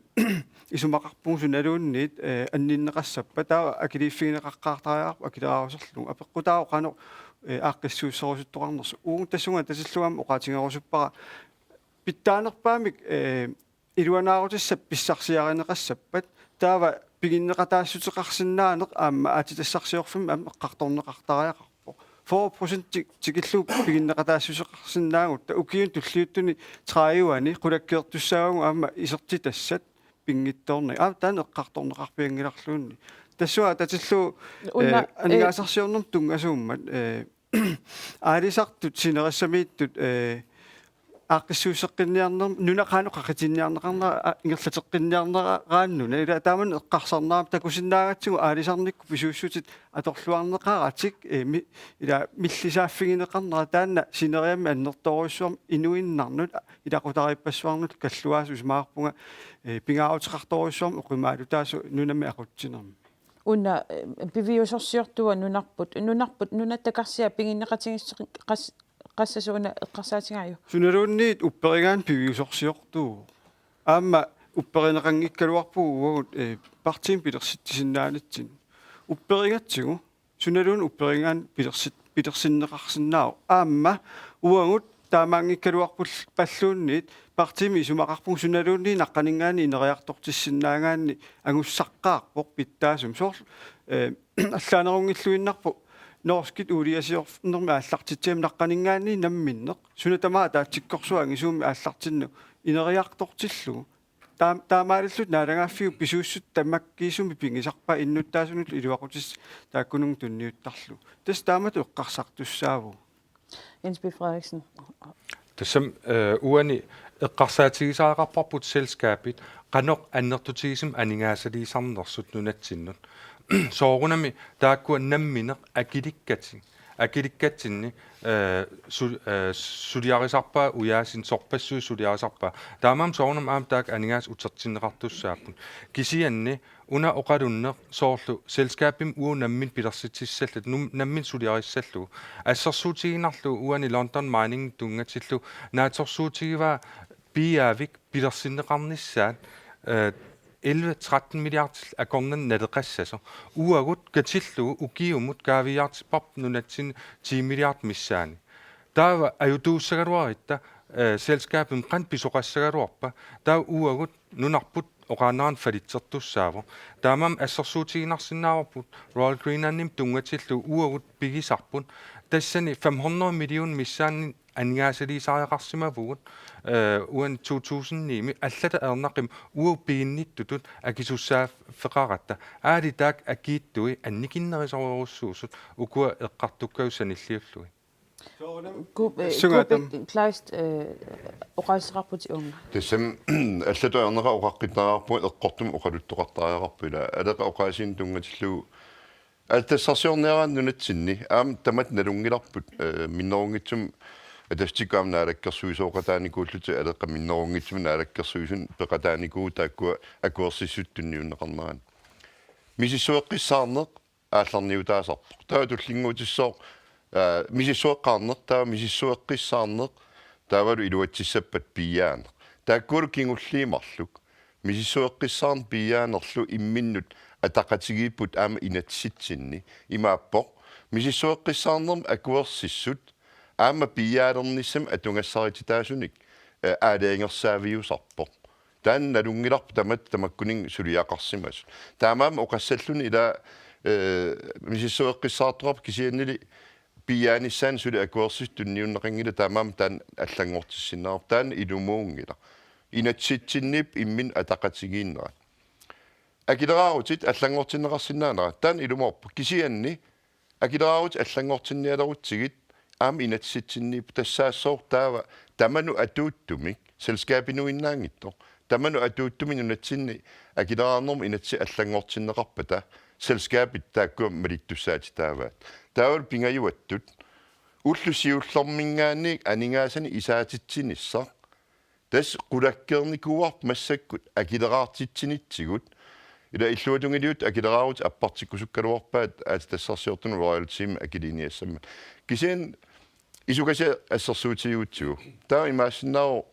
isumaqarpunga sunaluunniit, eh, anninneqassappat taava akiliiffigineqaqqaartariaqarpoq akileraaruserlugu. Apeqqutaavoq qanoq, eh, aaqqissuusserusuttoqarnersoq. Uagut tassunga atatillugu aamma oqaatigerusuppara pitsaanerpaamik, eh, iluanaarutissat pissarsiarineqassappat taava piginneqataassuteqarsinnaaneq aamma aatsitassarsiorfimmik aamma eqqartorneqartariaqarpoq. Fyrre procent ti-, tikillugu piginneqataassuteqarsinnaagutta ukiuni tulliuttuni tredive-ani qulakkeertussaavagut aamma isertitassat pinngitsoornagit. Aamma taanna eqqartorneqarpianngilarluunniit. Tassunga atatillugu, una, eh, eh, aningaasarsiornermut tunngasuummat, eh, aalisartut sinerissamiittut, eh, aaqqissuusseqqinniarnermi nuna qanoq qaqitinniarneqarnera, a-, ingerlateqqinniarneraannuna ila taamanna eqqarsarnera takusinnaagatsigu aalisarnikkut pisuussutit atorluarneqaratik, eh, mi-, ila millisaaffigineqarnera taanna sineriammi annertoorujussuarmik inuinnarnut, a-, ilaqutariippassuarnut kalluaasut isumaqarpunga, eh, pingaaruteqartorujussuarmik oqimaalutaasoq nunami aqutsinermi. Una, eh, piviusorsiortua nunarput, nunarput, nunatta karsia piginneqatigiisseq-, qas-, qassasuna eqqarsaatigaajuk? Sunaluunniit upperigaanni piviusorsiortuuvoq. Aamma upperineqanngikkaluarpugut uagut, eh, partiimi pilersitsisinnaanitsinnut. Upperigatsigu, sunaluunniit upperigaanni pilersit-, pilersinneqarsinnaavoq. Aamma uagut taamaanngikkaluarpul-, palluunniit partiimi isumaqarpunga sunaluunniit naqqaninngaanniit ineriartortissinnaagaanni angussaqqaarpoq pitsaasumik. Soorlu, eh, allaanerunngilluinnarpoq norskit uuliasiornermi aallartitsigamik naqqaninngaanniit namminneq. Suna tamaat ataatsikkorsuaq angisuumik aallartinnut ineriartortillugu. Taam-, taamaalillutik naalagaaffiup pisuussutip tamakkiisumik pigisarpaat innuttaasunullu iluaqutissat taakkununnga tunniuttarlugu. Tassa taamatut eqqarsartussaavugut. Jens B. Frederiksen. Tassami, eh, uani eqqarsaatigisariaqarparput selskabit qanoq annertutigisumik aningaasaliisarnersut nunatsinnut. Soorunami taakkua nammineq akilikkatik Akilikkatsinni, eh, su-, eh, suliarisarpaa ujaasini, sorpassuit suliarisarpaat. Taamaammat soorunami aamma taakku aningaasat utertinneqartussaapput. Kisianni una oqalunneq soorlu selskabimik uagut nammineq pilersitsissalluta, num-, nammineq suliarissallugu. Assersuutigiinnarlugu uani London Mining tunngatillugu naatsorsuutigivaa P R-vik pilersinneqarnissaat, eh, elleve tretten milliard akornanni naleqassasoq. Uagut katillugu ukiumut kaaviiaartipparput nunatsinni ti milliard missaani. Taava ajutuussagaluaritta, eh, selskabimik qanoq pisoqassagaluarpa, taava uagut nunarput oqaannarani falitsertussaavoq. Taamaammat assersuutigiinnarsinnaavarput Royal Greenlandimik tunngatillugu uagut pigisarput. Tassani fem hundrede million missaanni aningaasaliisariaqarsimavugut, eh, uani to tusind ni-mi allatut ajornaqimmat uagut piginnittutut akisussaaffeqaratta. Aali taakku akiittui annikinnerisorujussuusut ukua eqqartukkagut sanilliullugit. Kuup, eh, Sugatam. Kuupik Kleist, eh, oqaaseqarputit uunga. Tassami allatut ajornaqaaq oqaqqittariaqarpugut eqqortumik oqaluttoqartariaqarpoq, ila Aleqa oqaasiinik tunngatillugu aaltassarsiorniaraanni nunatsinni aamma tamatta nalunngilarput, eh, minnerunngitsumik Atassutikkut aamma naalakkersuisoqataanikuullutik, Aleqa minnerunngitsumik naalakkersuisuni peqataanikuuvoq taakkua akuersissutip tunniunneqarnerani. Misissueqqissaarneq aallarniutaasarpoq. Taava tullinnguutissooq, aa, misissueqqaarneq, taava misissueqqissaarneq, taavalu iluatsissappat piiaaneq. Taakkualu kingulliit marluk. Misissueqqissaarneq piiaanerlu imminnut ataqatigiipput aamma inatsisitsinni. Imaappoq, misissueqqissaarnermut akuersissut aamma piiaalernissamik atugassarititaasunik, eh, aalajangersaaviusarpoq. Taanna nalunngilarput tamatta tamakkuninnga suliaqarsimasut. Taamaammat oqassalluni ila, eh, misissueqqissaartoqarpoq kisiannili piiaanissaanut suli akuersissut tunniunneqanngilaq, taamaammat taanna allanngortissinnaavarput, taanna ilumuunngilaq. Inatsisitsinniippoq imminnut ataqatigiinnerat. Akileraarutit allanngortinneqarsinnaanerat, taanna ilumoorpoq. Kisianni akileraarutit allanngortinnialerutsigit aamma inatsisitsinniippoq, tassaassooq taava tamanut atuuttumik, selskabinuinnaanngitsoq, tamanut atuuttumik nunatsinni akileraarnermut inatsit allanngortinneqarpata selskabit taakkua malittussaatitaavaat. Taavalu pingajuattut ullut siullermiingaanniit aningaasanik isaatitsinissaq, tassa qulakkeernikuuarput massakkut akileraartitsinitsigut. Ila illuatungiliuttut akileraarutit appartikkusukkaluarpaat aatsitassarsiortunut royaltymik akiliiniassammat. Kisianni isukasiat assersuutigigutsigu, taava imaassinnaavoq,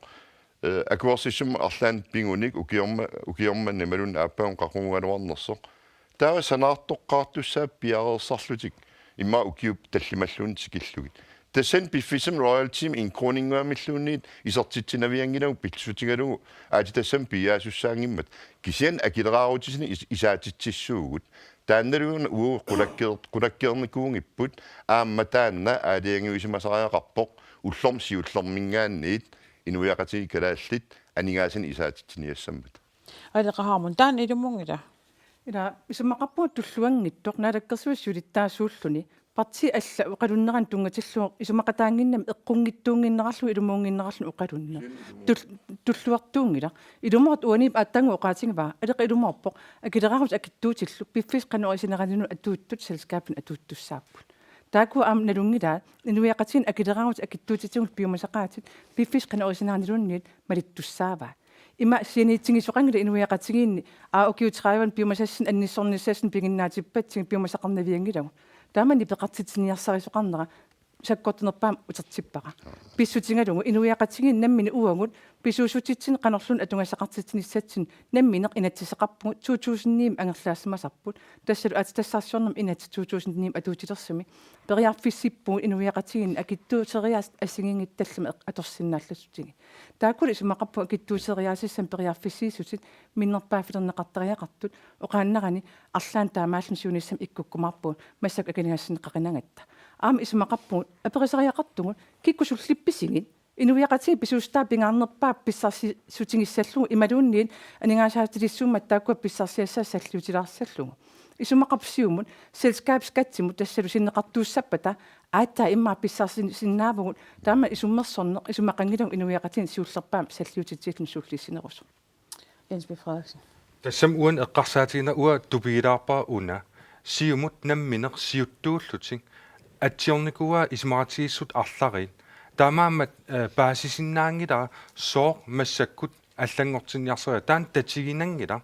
eh, akuersissummik arlaannik pigunik ukiorma-, ukiormanna imaluunniit aappaagunik qaqugugaluarnersoq. Taava sanaartoqqaartussaapput piareersarlutik immaqa ukiut tallimalluunniit tikillugit. Tassani piffissami royaltymik en kroninnguamilluunniit isertitsinavianngilagut pissutigalugu aatsitassami piiaasussaanngimmata. Kisianni akileraarutisinik is-, isaatitsissuugut. Taannaluuna uagut qulakkeer-, qulakkeernikuunngipput, aamma taanna aalajangiusimasariaqarpoq ullormut siullermiingaanniit inuiaqatigiit kalaallit aningaasanik isaatitsiniassammata. Aleqa Hammond, taanna ilumuunngilaq. Ila isumaqarpunga tulluanngitsoq naalakkersuisut siulittaasuulluni, partiit allat oqalunneranut tunngatillugu isumaqataannginnami eqqunngitsuunnginnerarlugu ilumuunnginnerarluni oqalunneq. Tul-, tulluartuunngilaq. Ilumoortoq uaniippoq aatsaannguaq oqaatigivaa, Aleqa, ilumoorpoq akileraarutit akitsuutillu piffissaq qanoq orisineraniluunniit atuuttut selskabinut atuuttussaapput. Taakkua aamma nalunngilaat, inuiaqatigiinni akileraarutit akitsuutitigut piumasaqaatit piffissaq qanoq orisineraniluunniit malittussaavaat. Ima sianiitigisoqanngilaq inuiaqatigiinni, aa, ukiut tredive piumasassinnik annissornissassinnut piginnaatippatsigit piumasaqarnavianngilagut. Taamani peqartitsiniarsarisoqarnera sakkortunerpaamik utertippara. Pissutigalugu inuiaqatigiinni nammineq uagut pisuussutitsinni qanorluunniit atugassaqartitsinissatsinnut nammineq inatsiseqarpugut, to tusind ni-mi angerlaassimasarput. Tassalu aatsitassarsiornermi inatsit to tusind ni-mi atuutilersumi periarfissippugut inuiaqatigiinni akitsuuteriaaseq assigiinngitsut tallimat eq-, atorsinnaallassutigit. Taakkuli isumaqarpunga akitsuuteriaassissamik periarfissiissutit minnerpaaffilerneqartariaqartut, oqaannarani arlaannik taamaalluni siunissami ikkukkumaarpugut massakkut akiligassineqaqinagatta. Aamma isumaqarpugut aperisariaqartugut: kikkut sullippisigit? Inuiaqatigiit pisuussutaat pingaarnerpaaq pissarsiissutigissallugu imaluunniit aningaasaatilissuummat taakkua pissarsiassaat salliutilaarsallugu. Isumaqarpoq siumut selskabsskattimut tassalu sinneqartuussappata aatsaat immaqa pissarsisinnaavugut, taama isummersorneq isumaqanngilagut inuiaqatigiinni siullerpaamik salliutitsilluni sullissinerusoq. Jens B. Frederiksen. Tassami uani eqqarsaatigiinneq uanga tupigilaarpara una: siumut nammineq siuttuullutik atsiornikuuaa isumaqatigiissut arlariit. Taamaammat, eh, paasisinnaanngilara sooq massakkut allanngortinniarsariga. Taanna tatiginanngilaq.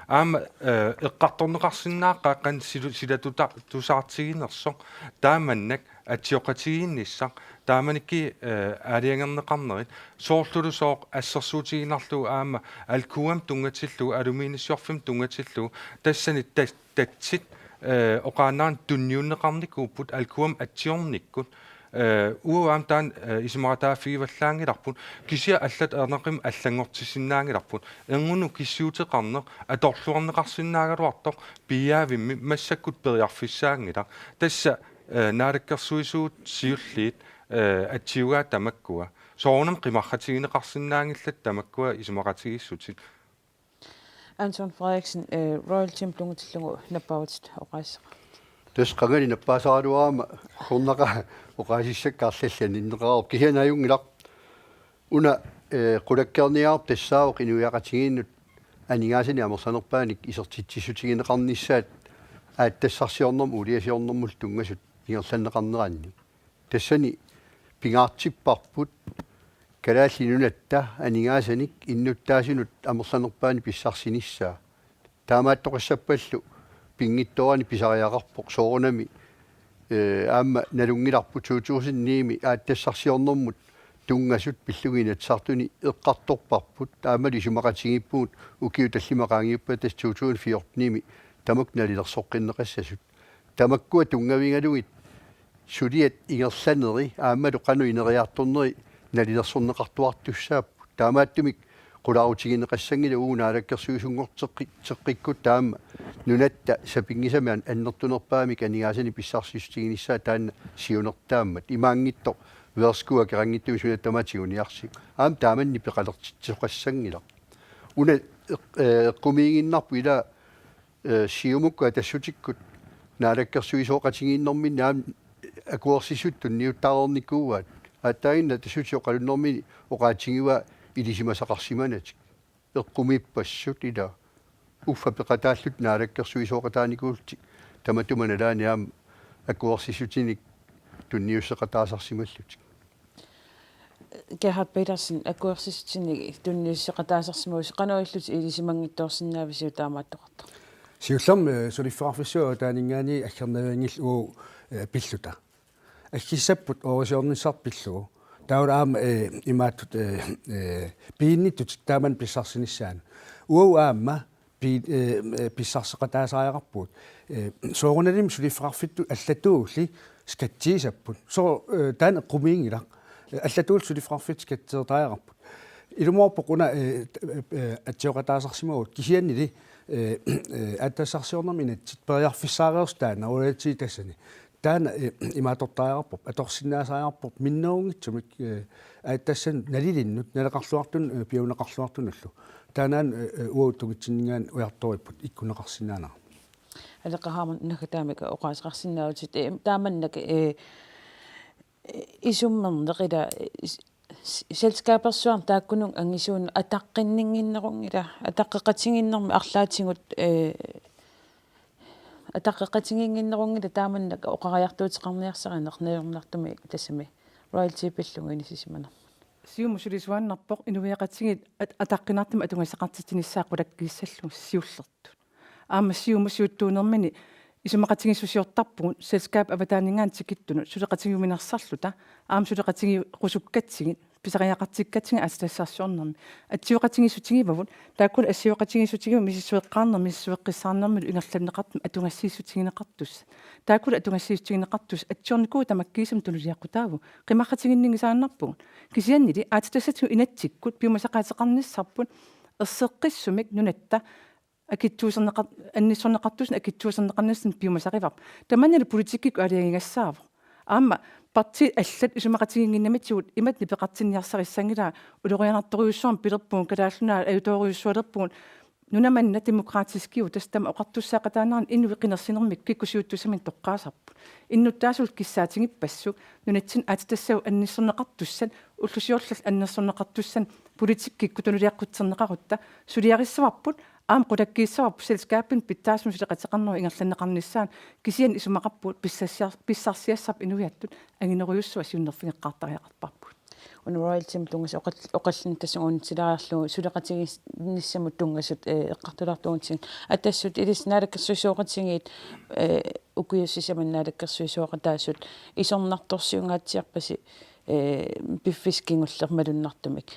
Aamma, eh, eqqartorneqarsinnaaqqaaq qanoq silu-, silatuta-, tusaartiginersoq. Taamannak atsioqatigiinnissaq. Taamanikkut, eh, aalajangerneqarnerit. Soorlulu sooq assersuutigiinnarlugu aamma Alcoamit tunngatillugu, alumiinissiorfimmut tunngatillugu. Tassani tas-, tatsit, eh, oqaannarani tunniunneqarnikuupput Alcoamit atsiornikkut. Eh, uagut aamma taanna, eh, isumaqataaffigivallaanngilarput, kisianni allat ajornartumik allanngortissinnaanngilarput. Erngup nukissiuteqarneq atorluarneqarsinnaagaluartoq piiaavimmi massakkut periarfissaanngilaq. Tassa, eh, naalakkersuisuut siulliit, eh, atsiugaat tamakkua. Soorunami qimarratigineqarsinnaanngillat tamakkua isumaqatigiissutit. Anton Frederiksen, eh, Royal Gym tunngatillugu nappaavutit oqaaseqarlutit. Tassa qangali nappaasaraluarama akornaqaaq oqaasissakka arlallit aninneqareerput, kisianni ajunngilaq. Una, eh, qulakkeerniarput tassaavoq inuiaqatigiinnut aningaasanik amerlanerpaanik isertitsissutigineqarnissaat aatsitassarsiornermut uuliasiornermullu tunngasut ingerlanneqarneranni. Tassani pingaartipparput Kalaallit Nunatta aningaasanik innuttaasunut amerlanerpaanik pissarsinissaa. Taamaattoqassappallu pinngitsoorani pisariaqarpoq soorunami, eh, aamma nalunngilarput to tusind ni-mi aatsitassarsiornermut tunngasut pillugit Inatsisartuni eqqartorparput, aammalu isumaqatigiippugut ukiut tallimat qaangiuppata tassa to tusind fjorten-imi tamakku nalilersoqqinneqassasut. Tamakkua tunngavigalugit suliat ingerlaneri aammalu qanoq ineriartorneri nalilersorneqartuartussaapput. Taamaattumik qularuutigineqassanngilaq uagut naalakkersuisunngorteqqi-, teqqikkut taama nunatta sapinngisamik an-, annertunerpaamik aningaasanik pissarsissutiginissaa taanna siunertaammat. Imaanngitsoq værsgo akeqanngitsumik suna tamaat tiguniarsiuk. Aamma taamannak peqalertitsisoqassanngilaq. Una eq-, eh, eqqumiiginnarpoq ila eh, Siumukkut Atassutikkut naalakkersuisooqatigiinnerminni aamma akuersissutitut tunniuttaareernikuuaat. Aatsaannguaq Atassutip oqalunnermini oqaatigivaa ilisimasaqarsimanatik. Eqqumiippassuk ila. Uffa peqataallutik naalakkersuisooqataanikuullutik. Tamatuma nalaani aamma akuersissutinik tunniusseqataasarsimallutik. Gerhard Petersen, akuersissutinik tunniusseqataasarsimavusi, qanoq ilillutit ilisimanngitsoorsinnaavisiuk taamaattoqartoq? Siullermik, eh, suliffeqarfissuup avataaninngaanniit aggernavianngillat uagut, eh, pilluta. Aggissapput oorisiornissaq pillugu. Taava aamma, eh, imaattut, eh, eh, piinnittut taamani pissarsinissaanut. Uagut aamma pi-, eh, eh, pissarseqataasariaqarpugut. Eh, soorunalimi suliffeqarfittut allatuulli skattigisapput. Soo, eh, taanna eqqumiinngilaq. Eh, allatuulli suliffeqarfittut skatteertariaqarput. Ilumoorpoq una, eh, t-, eh, eh, atsioqataasarsimavugut. Kisiannili, eh, eh, aatsitassarsiornermi inatsit periarfissaareersut taanna, royalty tassani. Taanna, eh, imaattortariaqarpoq, atorsinnaasariaqarpoq, minnerunngitsumik, eh, aatsitassani nalilinnut, naleqarluartun-, eh, piumaneqarluartunullu. Taannaana, eh, eh, uagut tungitsinninngaanniit ujartoripput, ikkunneqarsinnaanera. Aleqa Hammond, naggataa taamik oqaaseqarsinnaavutit, eh, taamannak, eh, isummerneq ila, eh, s-, s-, selskabersuarnut taakkununnga angisuunut ataqqinninnginnerunngilaq, ataqqeqatigiinnermi arlaatigut, eh, ataqqeqatigiinnginnerunngilaq taamannak oqariartuuteqarniarsarineq najornartumik tassami royalty pillugu inissisimanermut. Siumut sulisuinnarpoq inuiaqatigiit at-, ataqqinartumik atugassaqartitsinissaat qulakkiissallugu siullertut. Aamma Siumup siuttuunermini isumaqatigiissusiortarpugut selskabip avataaninngaanniit tikittunut suleqatigiuminarsarluta, aamma suleqatigiirusukkatsigit, pisariaqartikkatsigit aatsitassarsiornermi. Atsioqatigiissutigivavut, taakkulu atsioqatigiissutigivavut misissueqqaarnermik, misissueqqissaarnermillu ingerlanneqartumik atugassiissutigineqartussat. Taakkulu atugassiissutigineqartussat atsiornikuuaat tamakkiisumik tunuliaqutaavoq. Qimarratiginninngisaannarpugut. Kisiannili aatsitassatigut inatsikkut piumasaqaateqarnissarput erseqqissumik nunatta akitsuuserneqar-, annissorneqartussanik akitsuuserneqarnissanik piumasarivarput. Tamannalu politikkikkut aalajangigassaavoq. Aamma partiit allat isumaqatigiinnginnamitigut imatut nipeqartinniarsarissanngilaa, ulorianartorujussuarmik pilerpugut, Kalaallit Nunaat ajutoorujussualerpugut, nuna manna demokratiskiuvoq, tassa taama oqartussaaqataanerani inuit qinersinermik kikkut siuttussaminnut toqqaasarput. Innuttaasullu kissaatigippassuit, nunatsinni aatsitassavut annissorneqartussat, ulloq siorlalli annissorneqartussanik politikkikkut tunuliaqqutserneqarutta, suliarissavarput, Aamma qulakkiissavarput selskabinut pitsaasumik suleqateqarnerup ingerlanneqarnissaanut, kisianni isumaqarpugut pissarsiar-, pissarsiassarput inuiattut anginerujussuaq siunnerfigeqqaartariaqarparput. Una royaltymut tunngasut oqal-, oqallinneq tassa unitsillariarlugu suleqatigiinnissamut tunngasut, eh, eqqartulaartugut. Atassut ilissi naalakkersuisooqatigiit, eh, ukiut sisamat naalakkersuisooqataasut isornartorsiungaatsiarpasi, eh, piffissaq kingulleq malunnartumik.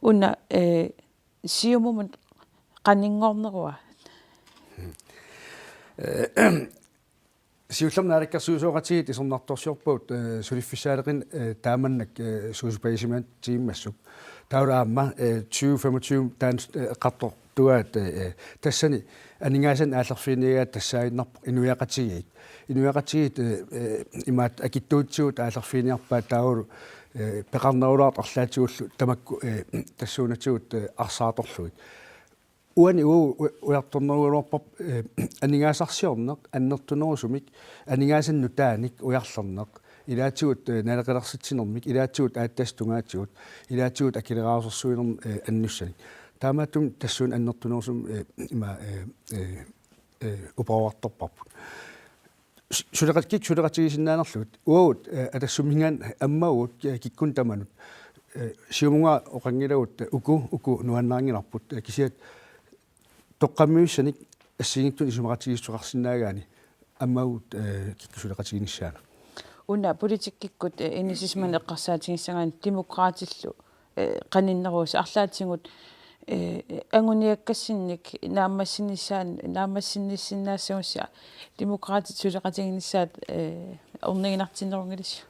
Una, eh, Siumumut qaninngornerua? Eh, siullermik naalakkersuisooqatigiit isornartorsiorpagut, eh, suliffissaaleqineq, eh, taamannak, eh, suusupajisimaatsigimmassuk. Taavalu aamma, eh, tyve femogtyve taanna, eh, eqqartortugaat, eh, eh, tassani aningaasanik aallerfiginiagaat tassaaginnarpoq inuiaqatigiit. Inuiaqatigiit, eh, eh, imaattoq akitsuutigut aallerfiginiarpaat taavalu, eh, peqarnerulaartut arlaatigullu tamakku, eh, tassuunatigut, eh, arsaartorlugit. Uani uu-, u-, ujartornerugaluarparput, eh, aningaasarsiorneq annertunerusumik, aningaasanik nutaanik ujarlerneq, ilaatigut, eh, naleqqilersitsinermik, ilaatigut aatsitassat tungaatigut, ilaatigut akileraarsorsuinermik, eh, annussanik. Taamaattumik tassuuna annertunerusumik, eh, ima, eh, eh, eh, uparuartorparput. Su-, suleqat-, kikkut suleqatigisinnaanerlugit. Uagut, eh, Atassumminngaanniit ammavugut, eh, kikkunnut tamanut. Eh, Siumunngaanniit oqanngilagut, eh, uku, uku nuannarinngilarput. Eh, kisianni toqqammavissanik assigiinngitsunik isumaqatigiissuteqarsinnaagaanni ammavugut, eh, kikkut suleqatiginissaannut. Una politikkikkut, eh, inissisimaneq eqqarsaatigissagaanni Demokraatillu, eh, qaninnerusoq arlaatigut, eh, anguniakkassinnik naammassinissaa-, naammassinnissinnaassagussi Demokraatit suleqatiginissaat, eh, orniginartinnerunngilisiuk?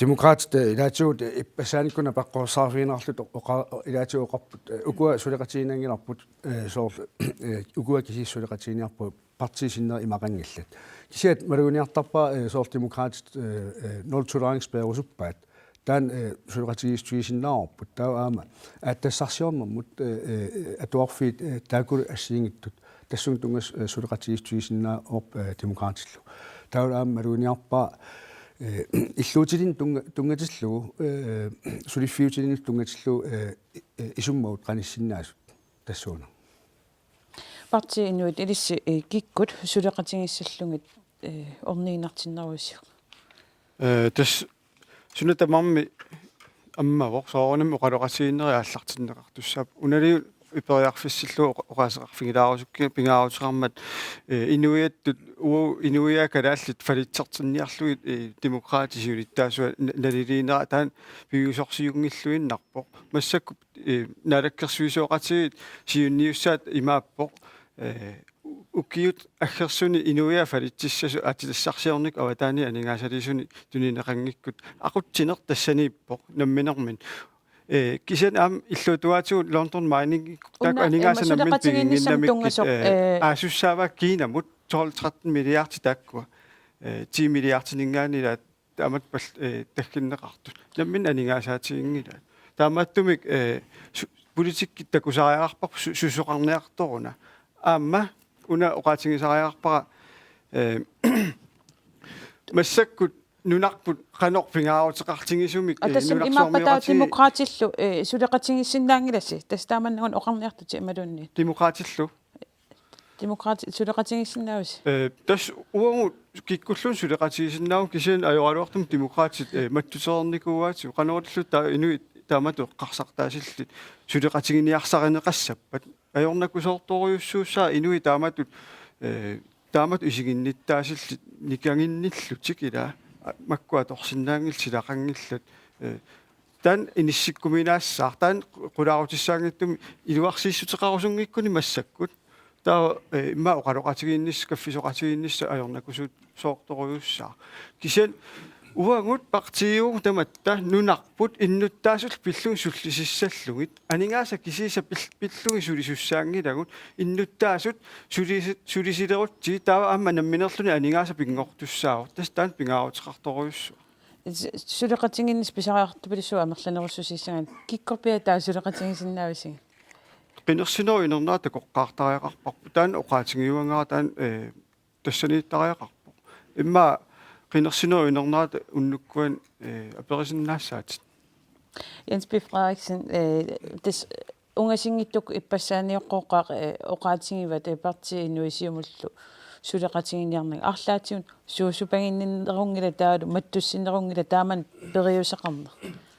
Demokraatit, eh, ilaatigut, eh, ippassaanikkut napaqqorissaarfigineqarlutik oqa-, ilaatigut oqarput, eh, ukua suleqatigiinnanngilarput, eh, soorlu, eh, ukua kisiisa suleqatiginiarpagut partiit sinneri imaqanngillat. Kisianni maluginiartarpara, eh, soorlu Demokraatit, eh, eh, nul tolerance peerusuppaat. Taanna, eh, suleqatigiissutigisinnaarput. Taava aamma aatsitassarsiornermut, eh, eh, atuarfiit, eh, taakkulu assigiinngitsut. Tassunga tunngasut, eh, suleqatigiissutigisinnaavoq, eh, Demokraatillu. Taava aamma maluginiarpara, eh, illuutilinnut tunnga-, tunngatillugu, eh, suliffiutilinnut tunngatillugu, eh, eh, isummagut qanissinnaasut tassuuna. Partii Inuit ilissi, eh, kikkut suleqatigissallugit, eh, orniginartinneruisiuk? Eh, tassa suna tamarmi ammavoq, soorunami oqaloqatigiinnerit aallartinneqartussaapput. Unaliu iperiarfissillugu oqa-, oqaaseqarfigilaarusukkiga pingaaruteqarmat, eh, inuiattut uu-, inuiaat kalaallit falitsertinniarlugit, eh, Demokraatit siulittaasuat na-, naliliinera taanna piviusorsiunngilluinnarpoq. Massakkut, eh, naalakkersuisooqatigiit siunniussaat imaappoq, eh, u-, ukiut aggersuni inuiaat falitsissasut aatsitassarsiornikkut avataaniit aningaasaliisunik tunineqanngikkutta aqutsineq tassaniippoq namminermini. Eh, kisianni aamma illuatungaatigut London Mining taakku Una, aningaasat eh, nammineq suleqatigiinnissamut piginnginnamikkit, tunngasoq, eh, eh, aasussaavaat Kinamut tolv tretten milliardi taakkua. Eh, ti milliardininngaanniit ilaat taamatut pal-, eh, tagginneqartut. Nammineq aningaasaatiginngilaat. Taamaattumik, eh, su-, politikki takusariaqarparput su-, susoqarniartoruna. Aamma una oqaatigisariaqarpara, eh, massakkut nunarput qanoq pingaaruteqartigisumik, eh, Atassami imaappa taava nunarsuarmioqatigiit Demokraatillu, eh, suleqatigiissinnaanngilasi? Tassa taamannak una oqarniartutit imaluunniit. Demokraatillu? Demokraatit suleqatigiissinnaavusi? Eh, tassa uagut kikkulluunniit suleqatigiissinnaavugut kisianni ajoraluartumik Demokraatit, eh, mattutereernikuuaatigut, qanorlu taava inuit taamatut eqqarsartaasillit suleqatiginiarsarineqassappat. Ajornakusoortorujussuussaaq inuit taamatut, eh, taamatut isiginnittaasillit nikanginnillutik ilaa, a-, makku atorsinnaanngillat, silaqanngillat, eh, taanna inissikkuminaassaaq, taanna qu-, qulaarutissaanngitsumik iluarsiissuteqarusunngikkuni massakkut. Taava, eh, immaqa oqaloqatigiinnissaq, kaffisoqatigiinnissaq ajornakusoortorujussaaq. Kisianni uagut partiiugut tamatta nunarput innuttaasullu pillugit sullisissallugit, aningaasat kisiisa pil-, pillugit sulisussaanngilagut, innuttaasut sulisi-, sulisilerutsigit, taava aamma nammineerluni aningaasat pinngortussaavoq. Tassa taanna pingaaruteqartorujussuaq. S-, suleqatigiinnissaq pisariaqartupilussuaq amerlanerussusiissagaanni. Kikkorpiaq taava suleqatigiissinnaavisigit? Qinersinerup inernerata takoqqaartariaqarparput. Taanna oqaatigiuaannarpara taanna, eh, tassaniittariaqarpoq. Immaqa qinersinerup inernerata unnukkuanik, eh, aperisinnaassaatit. Jens B. Frederiksen, eh, tassa Ungasinngitsukkut ippassaaniuqqooqqaaq, eh, oqaatigivat, eh, partiit Inuit Siumullu suleqatigiinniarnagit. Arlaatigut suusupaginninnerunngilaq taavalu mattussinnerunngilaq taamani periuseqarneq.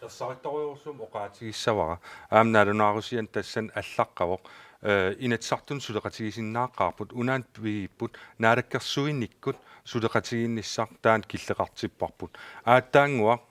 Ersarittorujussuarmik oqaatigissavara. Aamma nalunaarusianik tassani allaqqavoq. Eh, Inatsisartuni suleqatigisinnaaqqaarput, unaana pigipput, naalakkersuinikkut suleqatigiinnissaq taanna killeqartipparput. Aatsaannguaq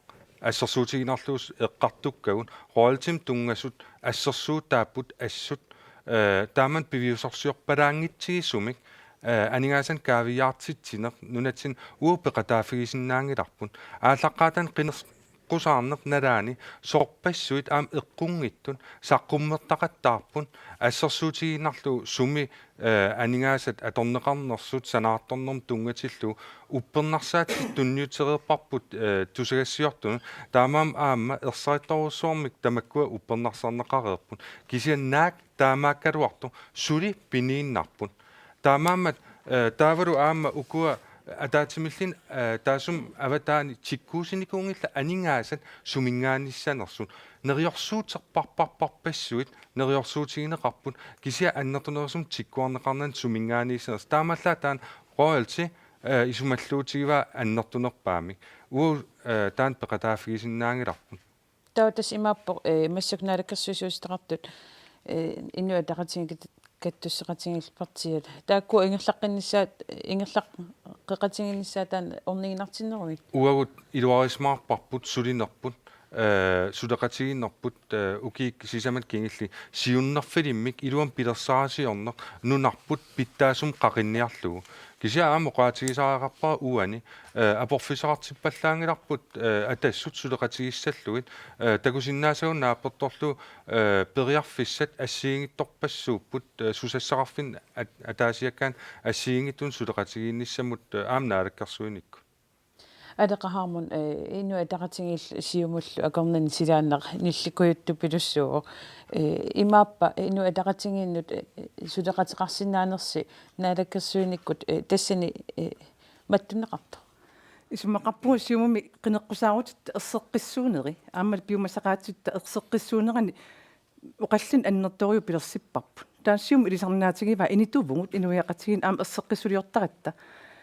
assersuutigiinnarlugu eqqartukkagut, royaltimik tunngasut assersuutaapput assut, eh, taamani piviusorsiorpalaanngitsigisumik, eh, aningaasanik kaaviiaartitsineq nunatsinni uagut peqataaffigisinnaanngilarput. Aallaqqaataani qineqqusaarneq nalaani sorpassuit aamma eqqunngitsut saqqummertaqattaarput assersuutigiinnarlugu sumi, eh, aningaasat atorneqarnersut sanaartornermut tunngatillugu uppernarsaatit tunniutereerparput, eh, tusagassiortunut, taamaammat aamma ersarittorujussuarmik tamakkua uppernarsarneqareerput. Kisianni naak taamaakkaluartoq suli piniinnarput. Taamaammat, eh, taavalu aamma ukua ataatsimilluunniit, eh, taassuma avataani tikkuussinikuunngillat aningaasat suminngaanneersanersut. Neriorsuuterparparparpassuit neriorsuutigineqarput, kisianni annertunerusumik tikkuarneqarnani suminngaanneersanersut. Taamaallaat taanna royalty, eh, isumalluutigivaa annertunerpaamik. Uagut, eh, taanna peqataaffigisinnaanngilarput. Taava tassa imaappoq, eh, massakkut naalakkersuisuuteqartut, eh, Inuit Ataqatigiit kat-, kattusseqatigiillu partiit. Taakku ingerlaqqinnissaat, ingerlaqqeqatigiinnissaat taanna orniginartinnerugit. Uagut iluarisimaarparput sulinerput, eh, suleqatigiinnerput, eh, ukiut sisamat kingulliit siunnerfilimmik iluamik pilersaarusiorneq nunarput pitsaasumik qaqinniarlugu. Kisianni aamma oqaatigisariaqarpara uani, eh, aporfissaqartippallaanngilarput, eh, Atassut suleqatigissallugit, eh, takusinnaasagut naapertorlugu, eh, periarfissat assigiinngitsorpassuupput, eh, susassaqarfinni at-, ataasiakkaanut assigiinngitsunut suleqatigiinnissamut, eh, aamma naalakkersuinikkut. Aleqa Hammond, eh, Inuit Ataqatigiillu Siumullu akornanni silaannaq nillikujuttupilussuuvoq. Eh, imaappa Inuit Ataqatigiinnut, eh, suleqateqarsinnaanersi naalakkersuinikkut, eh, tassani, eh, mattunneqartoq? Isumaqarpunga Siumumi qineqqusaarutitta erseqqissuuneri, aammalu piumasaqaatitta erseqqissuunerani oqallinneq annertoorujussuaq pilersipparput. Taava Siumut ilisarnaatigivaa inituuvugut inuiaqatigiinni aamma erseqqissuliortaratta.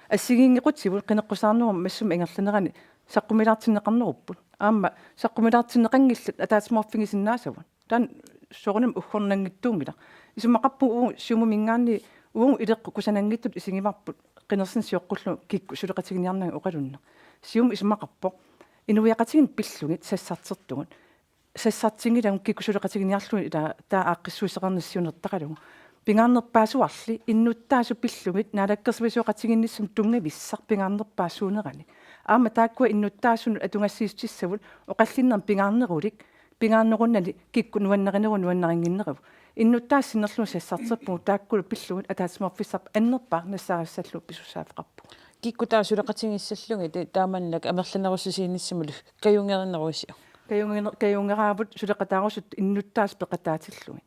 Assigiinngequtivut qineqqusaarnerummi massuma ingerlanerani saqqumilaartinneqarnerupput. Aamma saqqumilaartinneqanngillat ataatsimoorfigisinnaasavut. Taanna soorunami uggornanngitsuunngilaq. Isumaqarpunga uagut Siumuminngaanniit uagut ileqqut kusananngitsutut isigivarput qinersineq sioqqullugu kikkut suleqatiginiarnagit oqalunneq. Siumut isumaqarpoq inuiaqatigiinni pillugit sassartertugut. Sassartinngilagut kikkut suleqatiginiarlugit, ilaa, taava aaqqissuusseqarnissaq siunertaralugu. Pingaarnerpaasuarli innuttaasut pillugit naalakkersuisooqatigiinnissamut tunngavissaq pingaarnerpaasuunerani. Aamma taakkua innuttaasunut atugassiissutissavut oqallinnermi pingaarnerulik, pingaarnerunnani kikkut nuannarineruvoq nuannarinnginneruvoq. Innuttaasut sinnerlugit sassarterpugut taakkulu pillugit ataatsimoorfissarput annerpaaq nassaariassallugu pisussaaffeqarpugut. Kikkut taava suleqatigissallugit, eh, taamannak amerlanerussusiinissamullu kajungerineruisiuk? Kajunginer-, kajungeraavut suleqataarusuttut innuttaasut peqataatillugit.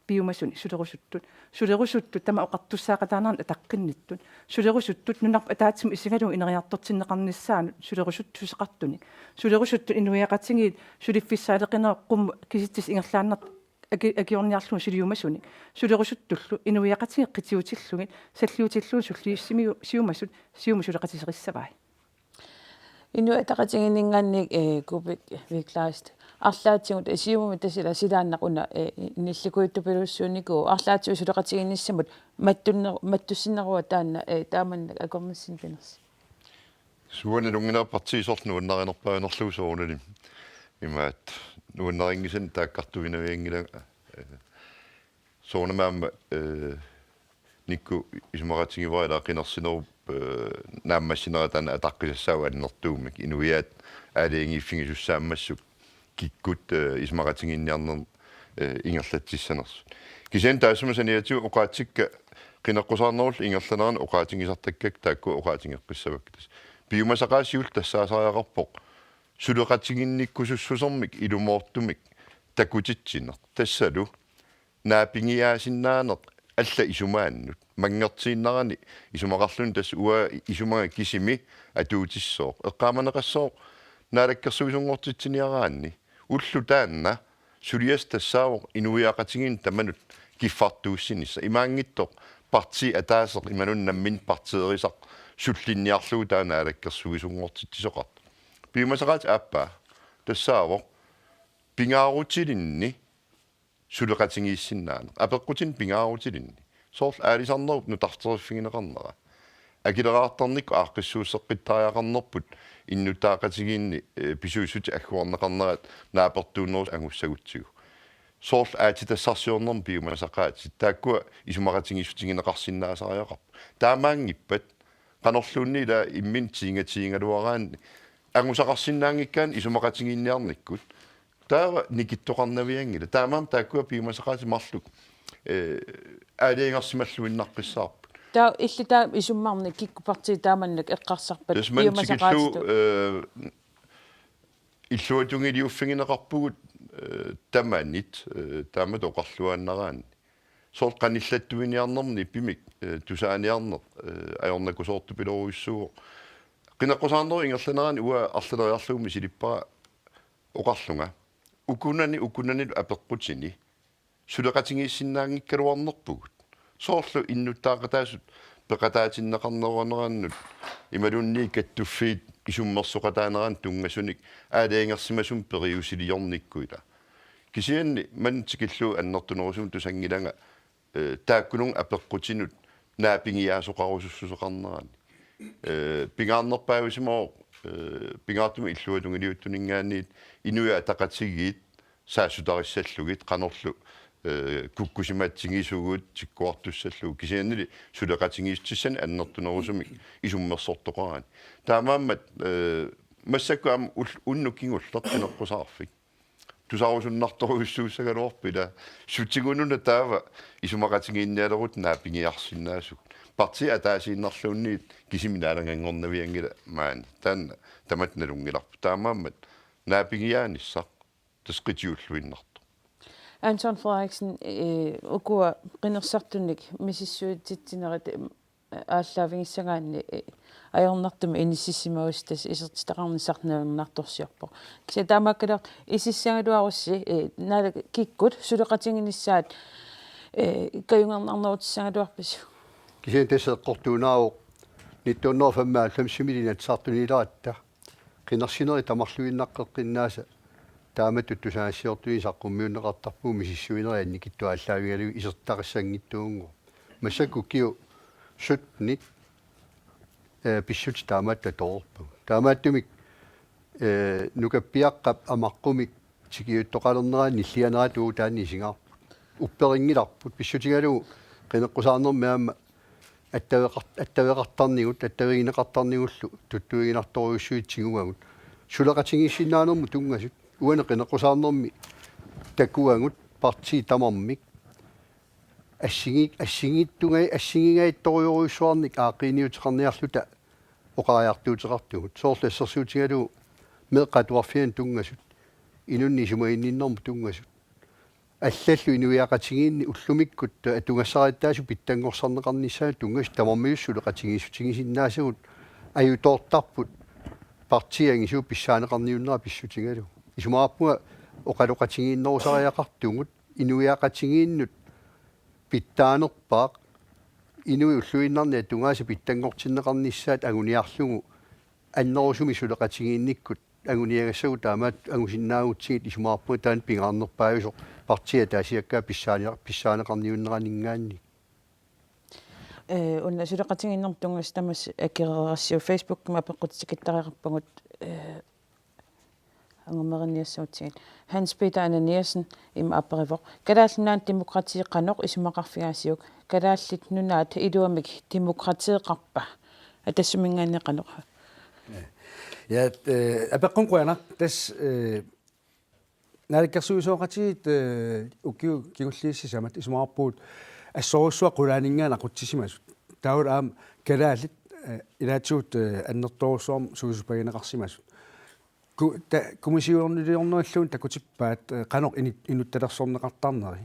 Piumasunik sulerusuttut. Sulerusuttut tamanna oqartussaaqataanerannut ataqqinnittut. Sulerusuttut nunarput ataatsimut isigalugu ineriartortinneqarnissaanut sulerusuttut suseqartunik. Sulerusuttut inuiaqatigiit suliffissaaleqinerup qummut kisitsisit ingerlaannartut aki-, akiorniarlugu suliumasunik. Sulerusuttullu inuiaqatigiit qitiutillugit, salliutillugit sullissimi-, siumasut, Siumut suleqatigiserissavai. Inuit Ataqatigiinninngaanniit, eh, Kuupik V. Kleist. Arlaatigut, eh, Siumumi tassa ilaa silaannaq una, eh, nillikujuttupilussuunikuuvoq. Arlaatigut suleqatigiinnissamut mattunner-, mattussinneruva taanna, eh, taamannak akornanni pinersi? Uanga nalunngilara partiit soorlu nuannarinerpaanerlugu soorunalimi. Imaattoq nuannarinngisannik taakkartuinavianngilanga, eh, soorunami aamma, eh, Nikku isumaqatigivara ilaa qinersinerup, eh, naammassinera taanna ataqqisassaavoq annertuumik. Inuiaat aalajangiiffigisussaammassuk kikkut, eh, isumaqatigiinniarneq, eh, ingerlatsissanersut. Kisianni taassuma saniatigut oqaatsikka qineqqusaarnerullu ingerlanerani oqaatigisartakkakka taakku oqaatigeqqissavakka tassa. Piumasaqaat siulleq tassaasariaqarpoq suleqatiginnikkusussusermik ilumoortumik takutitsineq. Tassalu naapigiaasinnaaneq allat isumaannut. Manngertiinnarani isumaqarluni tassa uanga isumaga kisimi atuutissooq. Eqqaamaneqassooq naalakkersuisunngortitsiniaraanni. Ulloq taanna Suliassaq tassaavoq inuiaqatigiinnut tamanut kiffartuussinissaq. Imaanngitsoq partii ataaseq imaluunniit nammineq partiirisaq sullinniarlugu taanna naalakkersuisunngortitsisoqartoq. Piumasaqaatit aappaa tassaavoq pingaarutilinni suleqatigiissinnaaneq. Apeqqutinik pingaarutilinni. Soorlu aalisarnerup nutarteriffigineqarnera. Akileraartarnikkut aaqqissuusseqqittariaqarnerput innuttaaqatigiinni, eh, pisuussutit agguarneqarnerat naapertuunnerusoq angussagutsigu. Soorlu aatsitassarsiornermut piumasaqaatit. Taakkua isumaqatigiissutigineqarsinnaasariaqarput. Taamaanngippat qanorluunniit ila imminut tiingatigigaluaraanni angusaqarsinnaanngikkaanni isumaqatigiinniarnikkut. Taava nikittoqarnavianngilaq. Taamaammat taakkua piumasaqaatit marluk, eh, aalajangersimalluinnaqqissaarput. Taava illit taama isummarnik kikkut partiit taamannak eqqarsarpat? Tassa manna tikillugu, piumasaqaatitut, eh, illuatungiliuffigineqarpugut, eh, tamanit, eh, taamatut oqarluaannaraanni. Soorlu qanillattuiniarnermi nipimik, eh, tusaaniarneq, eh, ajornakusoortupilorujussuuvoq. Qineqqusaarnerup ingerlanerani uanga arlaleriarlugummi misilippara oqarlunga: Ukunani, ukunanilu apeqqutini suleqatigiissinnaanngikkaluarnerpugut. Soorlu innuttaaqataasut peqataatinneqarnerunerannut imaluunniit kattuffiit isummersoqataaneranut tunngasunik aalajangersimasumik periusiliornikkut ila. Kisianni manna tikillugu annertunerusumik tusanngilanga, eh, taakkununnga apeqqutinut naapigiaasoqarusussuseqarnerani. Eh, pingaarnerpaajusimavoq, eh, pingaartumik illuatungiliuttuninngaanniit Inuit Ataqatigiit saassutarissallugit qanorlu, eh, kukkusimatsigisugut tikkuartussallugu, kisiannili suleqatigiissutissanik annertunerusumik isummersortoqarani. Taamaammat, eh, massakkut aamma ul-, unnuk kingulleq qineqqusaarfik tusarusunnartorujussuussagaluarpoq ila, sutigununa taava isumaqatigiinnialeruttut naapigiarsinnaasugut. Partiit ataasiinnarluunniit kisimik naalanganngornavianngilaq maani. Taanna tamatta nalunngilarput. Taamaammat naapigiaanissaq tassa qitiulluinnartoq. Anton Frederiksen, eh, ukua qinersisartunik misissuititsinerit, eh, aallaavigissagaanni, eh, ajornartumik inississimagussi tassa isertitaqarnissaq nalunnartorsiorpoq. Kisianni taamaakkaluartoq isissagaluarussi, eh, naala kikkut suleqatiginissaat, eh, kajungernarnerutissagaluarpisu? Kisianni tassa eqqortuunaavoq nitten hundrede og femoghalvfemsimi Inatsisartuniileratta. Qinersinerit tamarluinnaqqeqqinnaasa taamatut tusagassiortunit saqqummiunneqartarpugut misissuinerit annikitsuaallaavigalugit isertitaqassanngitsuunngooq. Massakkut ukiut syttenit, eh, pissutsit taamaattut atoreerpagut. Taamaattumik, eh, nukappiaqqap amaqqumik tikiuttoqalernerani nillianerata uagut taanna isigaarput. Upperinngilarput pissutigalugu qineqqusaarnermi aamma attaveqar-, attaveqartarnigut, attavigineqartarnigullu tuttuiginartorujussuit tiguagut. Suleqatigiissinnaanermut tunngasut, uani qineqqusaarnermi takuagut, partiit tamarmik assingi-, assingiittungai-, assingigaattorujorujussuarnik aaqqiiniuteqarniarluta oqariartuuteqartugut. Soorlu assersuutigalugu meeqqat atuarfiannut tunngasut, inunnik isumaginninnermut tunngasut. Allallu inuiaqatigiinni ullumikkut atugassarittaasut pitsanngorsarneqarnissaannut tunngasut tamarmiusut suleqatigiissutigisinnaasagut ajutoortarput partiit angisuut pissaaneqarniunnerat pissutigalugu. Isumaqarpunga oqaloqatigiinnerusariaqartugut inuiaqatigiinnut pitsaanerpaaq inuit ulluinnarni atugaasa pitsanngortinneqarnissaat anguniarlugu annerusumik suleqatigiinnikkut anguniagassagut taamaattut angusinnaagutsigit isumaqarpunga taanna pingaarnerpaajusoq partiit ataasiakkaat pissaani-, pissaaneqarniunneraninngaanniit. Eh, una suleqatigiinnermut tunngasut tamassi akereerassiuk Facebookimi apeqqutitsikittariaqarpagut, eh, angumerinniassagutsigit. Hans Peter Ananiassen ima aperivoq: Kalaallit Nunaanni demokrati qanoq isumaqarfigaasiuk? Kalaallit Nunaat iluamik demokrateeqarpa? Atassuminngaanniit qanoq? Ja, eh, apeqqut qujanaq, tassa, eh, naalakkersuisooqatigiit, eh, ukiut kingulliit sisamat isumaqarpugut assorujussuaq qulaaninngaanniit aqutsisimasut. Taavalu aamma kalaallit, eh, ilaatigut, eh, annertoorujussuarmik suisupagineqarsimasut. Ku-, ta-, kommissioniliornerulluunniit takutippaat, eh, qanoq ini-, inuttalersorneqartarneri.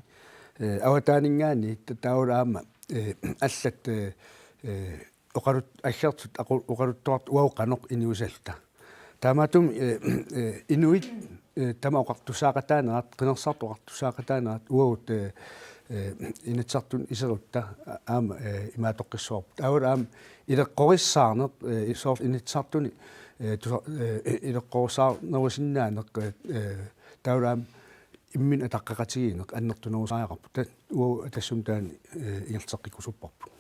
Eh, avataaninngaanniit ta-, taavalu aamma, eh, allat, eh, eh, oqalut-, aggersut aqu-, oqaluttuartut uagut qanoq inuusalluta. Taamaattumik, eh, eh, inuit eh, tama oqartussaaqataanerat, qinersisartut oqartussaaqataanerat uagut, eh, eh, Inatsisartuni iserutta aamma, eh, imaattoqqissavarput. Aamma ileqqorissaarneq, eh, soorlu Inatsisartuni, eh, tusa-, eh, ileqqorissaarnerusinnaaneq, eh, eh, taavalu aamma imminut ataqqeqatigiinneq annertunerusariaqarpoq. Taanna uagut Atassummi taanna, eh, ingerlateqqikkusupparput.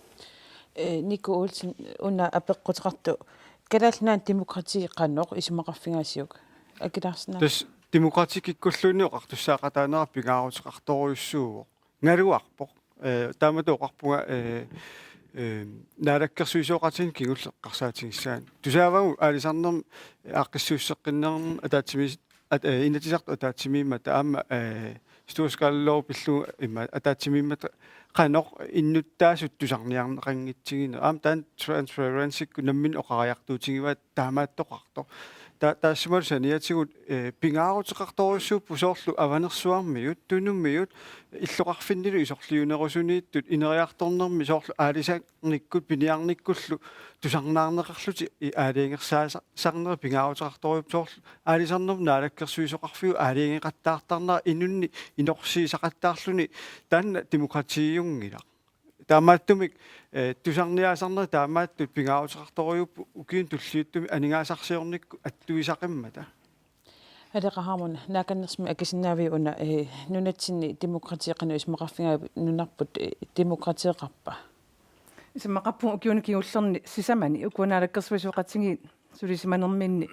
Eh, Nico Olsen, una apeqquteqartoq, Kalaallit Nunaanni demokrati qanoq isumaqarfigaasiuk? Akilaarsinnaava? Tassa demokrati kikkulluunniit oqartussaaqataanera pingaaruteqartorujussuuvoq. Naluarpoq. Eh, taamatut oqarpunga, eh, eh, naalakkersuisooqatigiinni kingulleq eqqarsaatigissaanga. Tusaavagut aalisarnermi aaqqissuusseqqinnermi ataatsimi-, at-, eh, Inatsisartut ataatsimiimmata aamma, eh, Stueskallo pillugu immaqa ataatsimiimmata qanoq innuttaasut tusarniarneqanngitsiginerat. Aamma taanna transparencykkut nammineq oqariartuutigivaat taamaattoqartoq. Ta-, taassumalu saniatigut, eh, pingaaruteqartorujussuupput soorlu Avanersuarmiut, Tunumiut, illoqarfinnilu isorliunerusuniittut ineriartornermi soorlu aalisarnikkut piniarnikkullu tusarnaarneqarlutik i-, aalajangersaasarneri pingaaruteqartorujuupput soorlu aalisarnermut naalakkersuisoqarfiup aalajangeqattaartarnera inunnik inorsiisaqattaarluni taanna demokratiujunngilaq. Taamaattumik, eh, tusarniaasarnerit taamaattut pingaaruteqartorujuupput ukiuni tulliuttumi aningaasarsiornikkut attuisaqimmata. Aleqa Hammond, naakannersumik akisinnaaviuk una, eh, nunatsinni demokrati qanoq isumaqarfigaajuk, nunarput, eh, demokrateeqarpa? Isumaqarpunga ukiuni kingullerni sisamani ukua naalakkersuisooqatigiit sulisimanerminni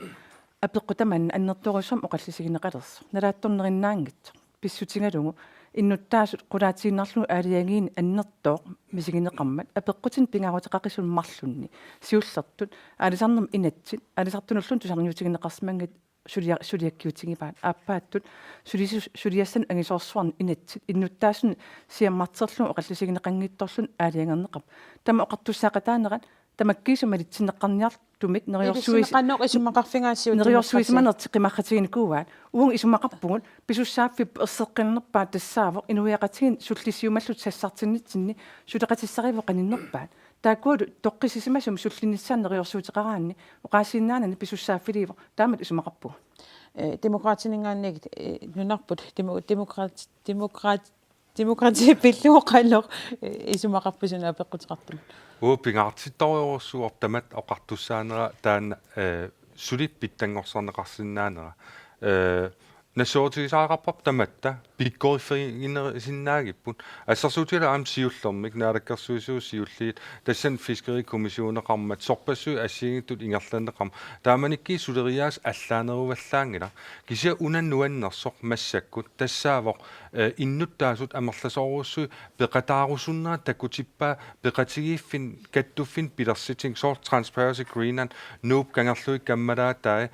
apeqqut tamanna annertoorujussuarmik oqallisigineqalersoq. Nalaatsornerinnaanngitsoq. Pissutigalugu innuttaasut qulaatiinnarlugu aalajangiineq annertooq misigineqarmat apeqqutinik pingaaruteqaqisumik marlunnik. Siullertut aalisarnermut inatsit, aalisartunulluunniit tusarniutigineqarsimanngitsut sulia-, suliakkiutigivaat. Aappaattut sulisu-, suliassanut angisoorsuarnut inatsit innuttaasunik siammarterlugu oqallisigineqanngitsorluunniit aalajangerneqarpoq. Tamanna oqartussaaqataanerat tamakkiisumik malitsinneqarniartumik neriorsuis-, Ilissinneqarneq isumaqarfigaasiuk neriorsuisimanertik qimaqqatiginikuuaat. Uagut isumaqarpugut pisussaaffiup erseqqinnerpaaq tassaavoq inuiaqatigiinni sullisiumallutik sassartinnitsinni suleqatissarivugut qaninnerpaat. Taakkualu toqqissisimasumik sullinnissaannut neriorsuuteqaraanni oqaasiinnaanani pisussaaffiliivoq, taamatut isumaqarpugut. Eh, Demokraatininngaanniit, eh, nunarput demo-, demokrat-, demokrat-, demokrati pillugu qanoq, eh, isumaqarpisi una apeqquteqartumut? Uagut pingaartittorujussuuvoq tamatta oqartussaanera taanna, eh, suli pitsanngorsarneqarsinnaanera. Eh, nassuerutigisariaqarparput tamatta pikkoriffiginerisinnaagipput. Assersuutigalugu aamma siullermik naalakkersuisut siulliit tassani fiskerikommissioneqarmat sorpassuit assigiinngitsut ingerlanneqarmat. Taamanikkut suleriaaseq allaaneruvallaanngilaq. Kisianni una nuannersoq massakkut tassaavoq, eh, innuttaasut amerlasoorujussuit peqataarusunnerat takutippaa peqatigiiffimmi kattuffinni pilersitsinni soorlu Transparency Greenland, Nuup, Kangerluit Kammalaatai, eh,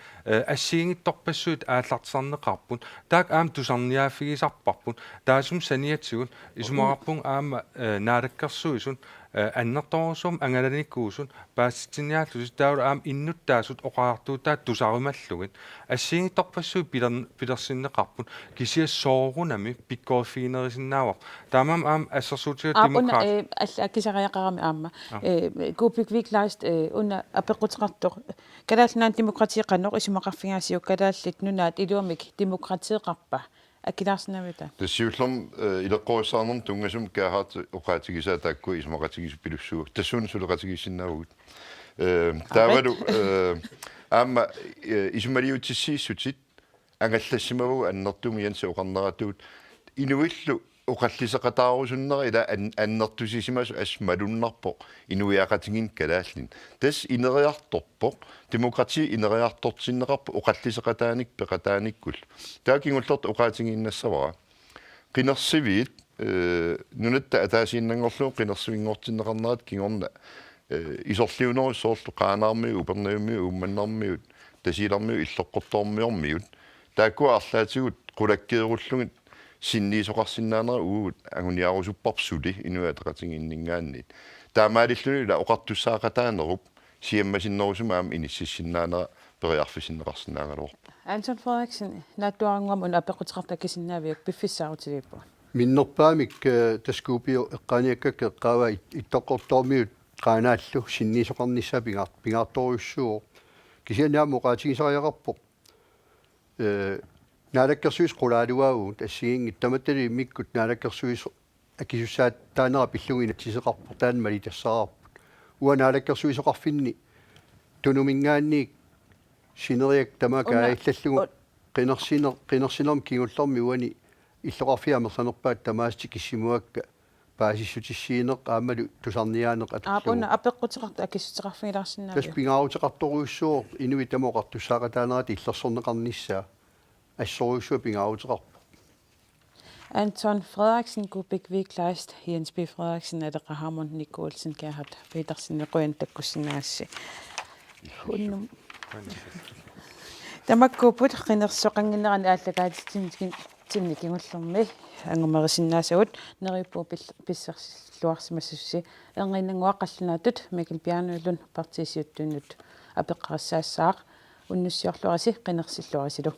assigiinngitsorpassuit aallartisarneqarput. Taakku aamma tusarniaaffigisarparput. Taassuma saniatigut isumaqarpunga aamma, eh, naalakkersuisut, eh, annertoorujussuarmik angalanikuusut paasitsiniaallutik taavalu aamma innuttaasut oqariartuutaat tusarimallugit. Assigiinngitsorpassuit piler-, pilersinneqarput kisianni soorunami pikkoriffiginerisinnaavarput. Taamaammat aamma assersuutigalugu Aap, una, demokraat- eh, alla-, akisariaqarami aamma. Aap. Eh, Kuupik Kleist, eh, una apeqquteqartoq. Kalaallit Nunaanni demokrati qanoq isumaqarfigaasiuk, Kalaallit Nunaat iluamik demokrateeqarpa? Akilaarsinnaaviuk taanna? Tassa siullermik, eh, ileqqorissaarnermut tunngasumik Gerhard oqaatigisaa taakku isumaqatigiissut pilussuuvoq. Tassuuna suleqatigiissinnaavugut. Eh, Aarit. Taavalu, eh, aamma, eh, isumaliutissiissutit angallassimavagut annertuumik Jensi oqarneratut. Inuillu oqalliseqataarusunnera ila an-, annertusisimasoq assut malunnarpoq inuiaqatigiinni kalaallinit. Tassa ineriartorpoq, demokrati ineriartortinneqarpoq oqalliseqataanik peqataanikkullu. Taava kingullertut oqaatigiinnassavara. Qinersiviit, eh, nunatta ataasiinnanngorlugu qinersivinngortinneqarnerat kingorna, eh, isorliunerusut soorlu Qaanaarmiut, Upernavimmiut, Uummannarmiut, Tasiilarmiut, Illoqqortoormiormiut. Taakkua arlaatigut qulakkeerullugit sinniisoqarsinnaanera uagut anguniarusupparput suli Inuit Ataqatigiinninngaanniit. Taamaalilluni ila oqartussaaqataanerup siammasinnerusumik aamma inississinnaanera periarfissinneqarsinnaagaluarpoq. Anton Frederiksen, naatsuarannguamik una apeqquteqartoq akisinnaaviuk, piffissaq saarutiliippugut. Minnerpaamik, eh, tassa Kuupioq eqqaaniakkakka eqqaavaa it-, Illoqqortoormiut Qaanaallu sinniisoqarnissaa pingaar-, pingaartorujussuuvoq. Kisianni aamma oqaatigisariaqarpoq. Eh, Naalakkersuisoq qulaaluaavugut assigiinngitsut, tamattalu immikkut naalakkersuisoq akisussaataanera pillugu inatsiseqarpoq, taanna malittassaraarput. Uanga naalakkersuisoqarfinni Tunuminngaanniit sineriak tamaat Una- kaajallallugu u- qinersiner-, qinersinermi kingullermi uani illoqarfiit amerlanerpaat tamaasa tikissimuakka paasissutissiineq aammalu tusarniaaneq Aap, atorlugu. Una apeqquteqartoq akissuteqarfigilaarsinnaaviuk? Tassa pingaaruteqartorujussuuvoq inuit tamat oqartussaaqataanerata illersorneqarnissaa. Assorujussuaq pingaaruteqarpoq. Anton Frederiksen, Kubik Vikleist, Jens B. Frederiksen, Aleqa Hammond, Nico Olsen, Gerhard Petersen, qujanaq takkussinnaagassi. Unnuk. Tamakkuupput qinersisoqannginnerani aallakaatitsinni kingullermi angumerisinnaasavut. Neriuppunga pil-, pissarsilluarsimassasusi. Erniinnannguaq qallunaatut Mikkel Bjarnølund partiisiuttuinnut apeqqarissaassaaq. Unnussiorluarisi qinersilluarisilu.